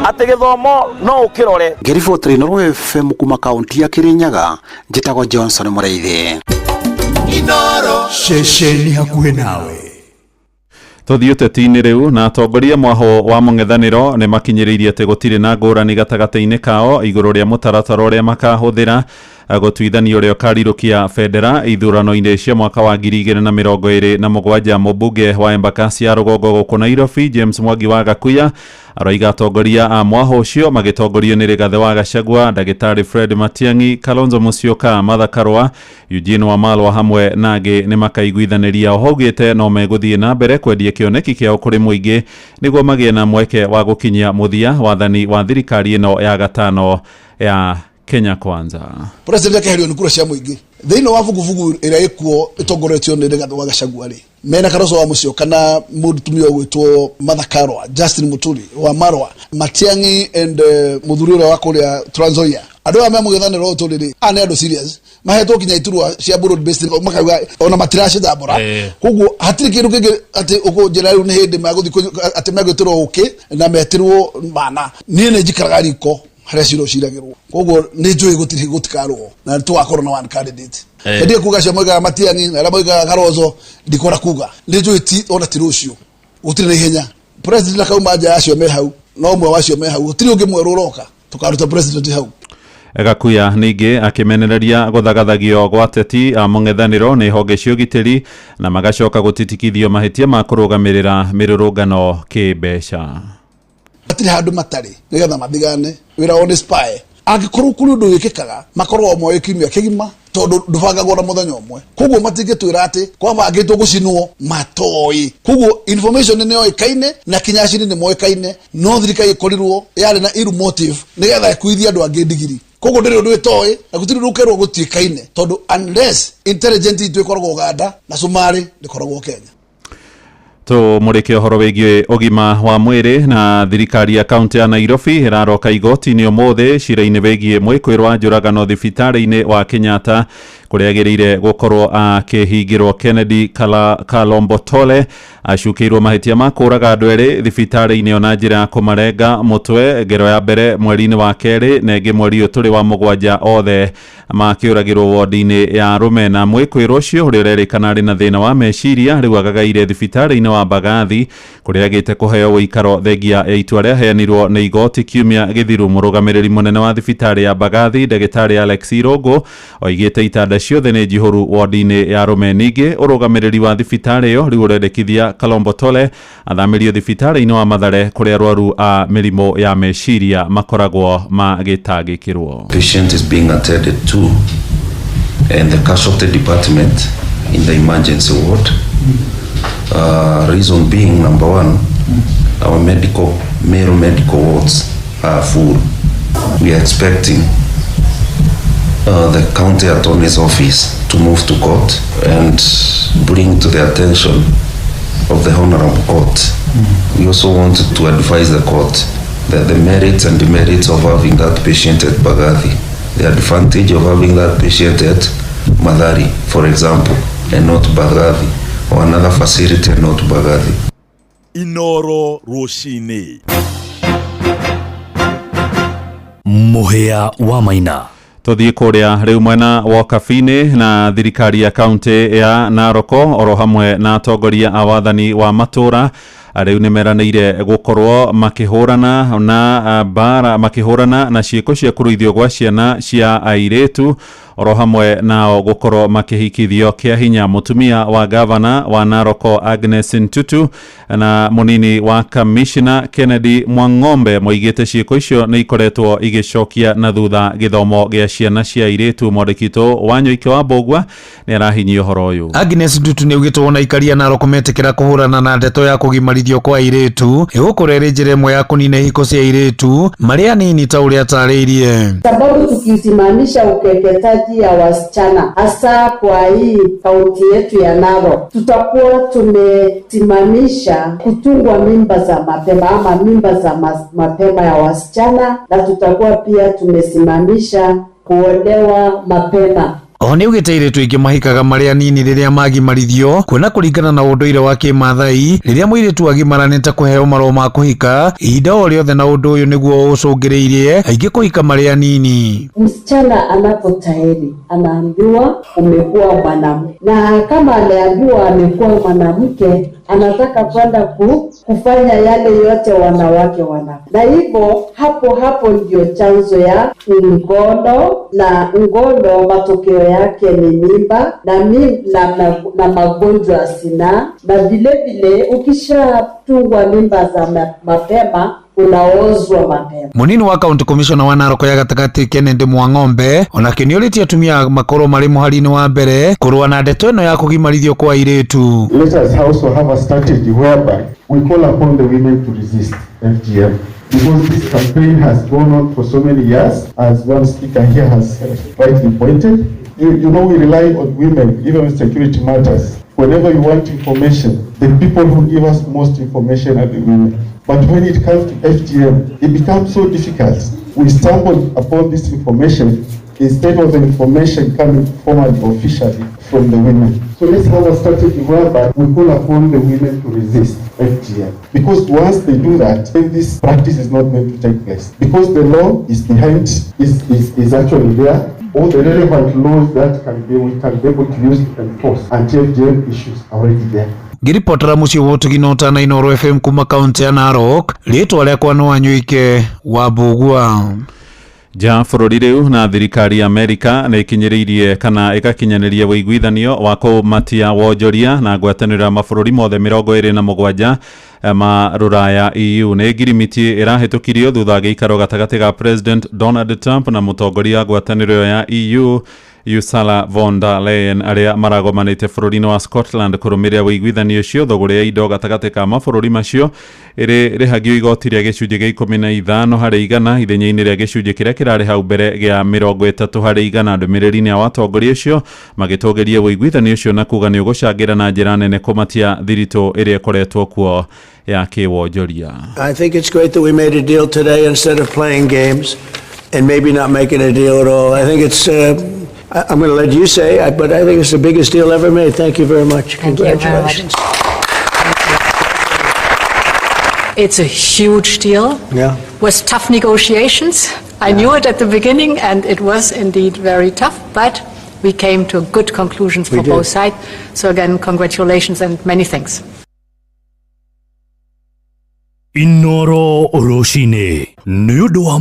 atĩ gĩthomo no ũkĩrore. Ngĩribotera Inooro FM kuma kaunti ya Kirinyaga, njĩtagwo Johnson Mũrĩithi. Inooro ceceni hakuhĩ nawe. Tũthiĩ ũteti-inĩ rĩu, na atongoria mwaho wa mũng'ethanĩro nĩ makinyĩrĩirie atĩ gũtirĩ na ngũrani gatagatĩ-inĩ kao igũrũ rĩa mũtaratara ũrĩa makahũthĩra gũtuithania ũrĩa ũkarirũkia bendera ithurano-inĩ cia mwaka wa 2027. Mũmbunge wa Embakasi ya rũgongo gũkũ Nairobi James Mwangi wa Gakuya aroiga atongoria a mwaho ũcio magĩtongorio nĩ Rigathĩ wa Gachagua, Ndagĩtarĩ Fred Matiang'i, Kalonzo Musyoka, Martha Karua, Eugene Wamalwa hamwe na angĩ nĩ makaiguithanĩria. Oho augĩte no megũthiĩ na mbere kwendia kĩoneki kĩao kũrĩ mũingĩ nĩguo magĩe na mweke wa gũkinyia mũthia wathani wa thirikari ĩno ya gatano ya Kenya Kwanza. President akeherio nĩ kura cia mũingĩ thĩinĩ wa vuguvugu ĩrĩa ĩkuo ĩtongoretio nĩ Rigathĩ wa Gachagua rĩ, mena Kalonzo wa Musyoka na mũtumia ũgwĩtwo Martha Karua, Justin Muturi wa Marwa, Matiang'i and mũthuri ũrĩa wa kũrĩa Trans Nzoia. Andũ aya me mũng'ethanĩro ũyũ tũrĩ rĩ, aya nĩ andũ serious, mahetwo nginya iturwa cia broad based makauga ona matiracithambũra. Koguo hatirĩ kĩndũ kĩngĩ atĩ ũkũnjĩra rĩu nĩ hĩndĩ megũthiĩ atĩ megwĩtĩrwo ũkĩ na metĩrwo mana. Niĩ nĩ njikaraga riko harĩa cira ũciragĩrwo, koguo nĩ njũĩ gũtirĩ gũtikarũo na tũgakorwo na one candidate. Ndige kuga cio moigaga Matiang'i na arĩa moigaga Kalonzo, ndikwenda kuga, nĩ njũĩ ti ona ti rũciũ, gũtirĩ na ihenya. President akauma nja acio me hau, no ũmwe wacio me hau, gũtirĩ ũngĩ mwerũ ũroka tũkaruta president hau. Gakuya ningĩ akĩmenereria gũthagathagio gwa ateti a mũng'ethanĩro nĩ honge cia ũgitĩri na magacoka gũtitikithio mahĩtia ma kũrũgamĩrĩra mĩrũrũngano kĩmbeca. Hatirĩ handũ matarĩ nĩgetha mathigane wĩra wao nĩ spy. Angĩkorwo kũrĩ ũndũ wĩkĩkaga, makorwo moĩ kiumia kĩgima, tondũ ndũbangagwo na mũthenya ũmwe. Koguo matingĩtwĩra atĩ kwabangĩtwo gũcinwo matoĩ. Koguo information nĩ yoĩkaine na kinya acini nĩ moĩkaine, no thirikari ĩkorirwo yarĩ na ill motive nĩgetha ĩkuithie andũ angĩ ndigiri. Koguo ndĩrĩ ũndũ ĩtoĩ na gũtirĩ ũndũ ũkerwo gũtiĩkaine, tondũ unless intelligent itũ ĩkoragwo Uganda na Somalia, ndĩkoragwo Kenya. Tũmũrĩke ũhoro wĩgiĩ ũgima wa mwĩrĩ. Na thirikari ya kaunti ya Nairobi ĩraroka igoti-inĩ ũmũthĩ cira-inĩ wĩgiĩ mwĩkwĩrwo wa njũragano thibitarĩ-inĩ wa Kenyatta kũrĩa agĩrĩire gũkorwo akĩhingĩrwo. Kennedy Kalombotole acukĩirwo mahĩtia ma kũraga andũ erĩ thibitarĩ-inĩ ona njĩra ya kũmarenga mũtwe, ngero ya mbere mweri-inĩ wa kerĩ na ĩngĩ mweri ũyũ tũrĩ wa mũgwanja, othe makĩũragĩrwo wodi-inĩ ya arũme. Na mwĩkwĩrwo ũcio, ũrĩa ũrerĩkana arĩ na thĩna wa meciria, rĩu agagaire thibitarĩ-inĩ wa Mbagathi kũrĩa agĩte kũheo ũikaro thengia ya itua rĩaheanirwo nĩ igoti kiumia gĩthiru. Mũrũgamĩrĩri mũnene wa thibitarĩ ya Mbagathi, ndagĩtarĩ Alex Irũngũ, oigĩte itanda ciothe nĩ njihũru wodi-inĩ ya arũme. Ningĩ ũrũgamĩrĩri wa thibitarĩ ĩyo rĩu ũrendekithia Kalombotole athamĩrio thibitarĩ-inĩ wa Mathare kũrĩa arwaru a mĩrimũ ya meciria makoragwo magĩtangĩkĩrwo. Patient is being attended to in the casualty department in the emergency ward. Reason being, number one, our medical male medical wards are full. We are expecting the county attorney's office to move to court and bring to the attention of the honorable court. We also want to advise the court that the merits and demerits of having that patient at Mbagathi, the advantage of having that patient at Mathari, for example, and not Mbagathi, or another facility and not Mbagathi. Inoro Rũcinĩ. Mũhĩa wa Maina. Tuthiĩ kũrĩa rĩu mwena wa Kabini. Na thirikari ya kaunti ya Naroko oro hamwe na atongoria a wathani wa matũra rĩu nĩ meranĩire gũkorwo makĩhũrana na mbara, makĩhũrana na ciĩko cia kũruithio gwa ciana cia airĩtu oro hamwe nao gũkorwo makĩhikithio kĩa hinya. Mũtumia wa gavana wa Naroko, Agnes Ntutu, na mũnini wa kamishna Kennedy Mwang'ombe moigĩte ciĩko icio nĩ ikoretwo igĩcokia na thutha gĩthomo gĩa ciana cia airĩtu. Mwandĩki wa Nyoike wa Mbũgua nĩ arahinyia ũhoro ũyũ. Agnes Ntutu nĩ augĩte wona aikaria Narok metĩkĩra kũhũrana na ndeto ya kũgimarithio kwa airĩtu, ĩgũkorwo ĩrĩ njĩra ĩmwe ya kũnina ihiko cia airĩtu marĩ anini ta ũrĩa atarĩirie. Sababu tukisimamisha ukeketaji ya wasichana hasa kwa hii kaunti yetu ya Narok, tutakuwa tumesimamisha kutungwa mimba za mapema ama mimba za mapema ya wasichana, na tutakuwa pia tumesimamisha kuolewa mapema. Oho nĩ augĩte airĩtu aingĩ mahikaga marĩ anini rĩrĩa magimarithio, kuona kũringana na ũndũire wa kĩmathai, rĩrĩa mũirĩtu agimara nĩ ta kũheo marũa ma kũhika ihinda o rĩothe, na ũndũ ũyũ nĩguo ũcũngĩrĩirie aingĩ kũhika marĩ anini. Msichana anapotahiri anaambiwa umekuwa mwanamke, na kama ameambiwa amekuwa mwanamke, anataka kwenda kufanya yale yote wanawake wana, na hivyo hapo hapo ndio chanzo ya ngono, na ngono matokeo yake ni mimba na magonjwa ya zinaa, na vile vile ukishatungwa mimba za mapema unaozwa mapema. Munini wa county commissioner wa Narok ya gatagatĩ Kennedy Mwang'ombe onake nĩorĩtie atumia makorwo marĩ mũhari-inĩ wa mbere kũrũa na ndeto ĩno ya kũgimarithio kwa airĩtu. Let us also have a strategy whereby we call upon the women to resist FGM, because this campaign has gone on for so many years, as one speaker here has rightly pointed. We rely on women, even with security matters. Whenever you want information, the people who give us most information are the women. But when it comes to FGM, it becomes so difficult. We stumble upon this information instead of the information coming formally, officially from the women. So let's have a strategy whereby we call upon the women to resist FGM. Because once they do that, then this practice is not going to take place. Because the law is behind, is actually there. All the relevant laws that we can be able to use to enforce anti-FGM issues are already there. Ngĩribotera mũciĩ wa ũtugi na ũtana Inooro FM kuma kaunti ya Narok, rĩtwa rĩakwa nĩ Wanyoike wa Mbũgua. Nja bũrũri rĩu, na thirikari ya Amerika nĩ ĩkinyĩrĩirie kana ĩgakinyanĩria ũiguithanio wa kũmatia wonjoria na ngwatanĩro ya mabũrũri mothe 27. Ma rũraya EU. Nĩ ngirimiti ĩrahĩtũkirio thutha wa gĩikaro gatagatĩ ga President Donald Trump na mũtongoria wa ngwatanĩro ya EU Ursula von der Leyen arĩa maragomanĩte bũrũri-inĩ wa Scotland kũrũmĩrĩra ũiguithanio ũcio. Thũgũrĩ ya indo gatagatĩ ka mabũrũri macio ĩrĩ rĩhagio igoti rĩa gĩcunjĩ gĩa 15% ithenya-inĩ rĩa gĩcunjĩ kĩrĩa kĩrarĩ hau mbere gĩa 30%. Ndũmĩrĩri-inĩ ya watongoria ũcio magĩtũgĩria ũiguithanio ũcio na kuga nĩ ũgũcangĩra na njĩra nene kũmatia thiritũ ĩrĩa ĩkoretwo kuo ya kĩwonjoria. I think it's great that we made a deal today instead of playing games and maybe not making a deal at all. I think it's, I'm going to let you say, but I think it's the biggest deal ever made. Thank you very much. Thank you very much. Congratulations. It's a huge deal. Was tough negotiations. I knew it at the beginning, and it was indeed very tough, but we came to good conclusions We for did. Both sides. So again, congratulations and many thanks. Inoro rũcinĩ nĩ ũndũ wa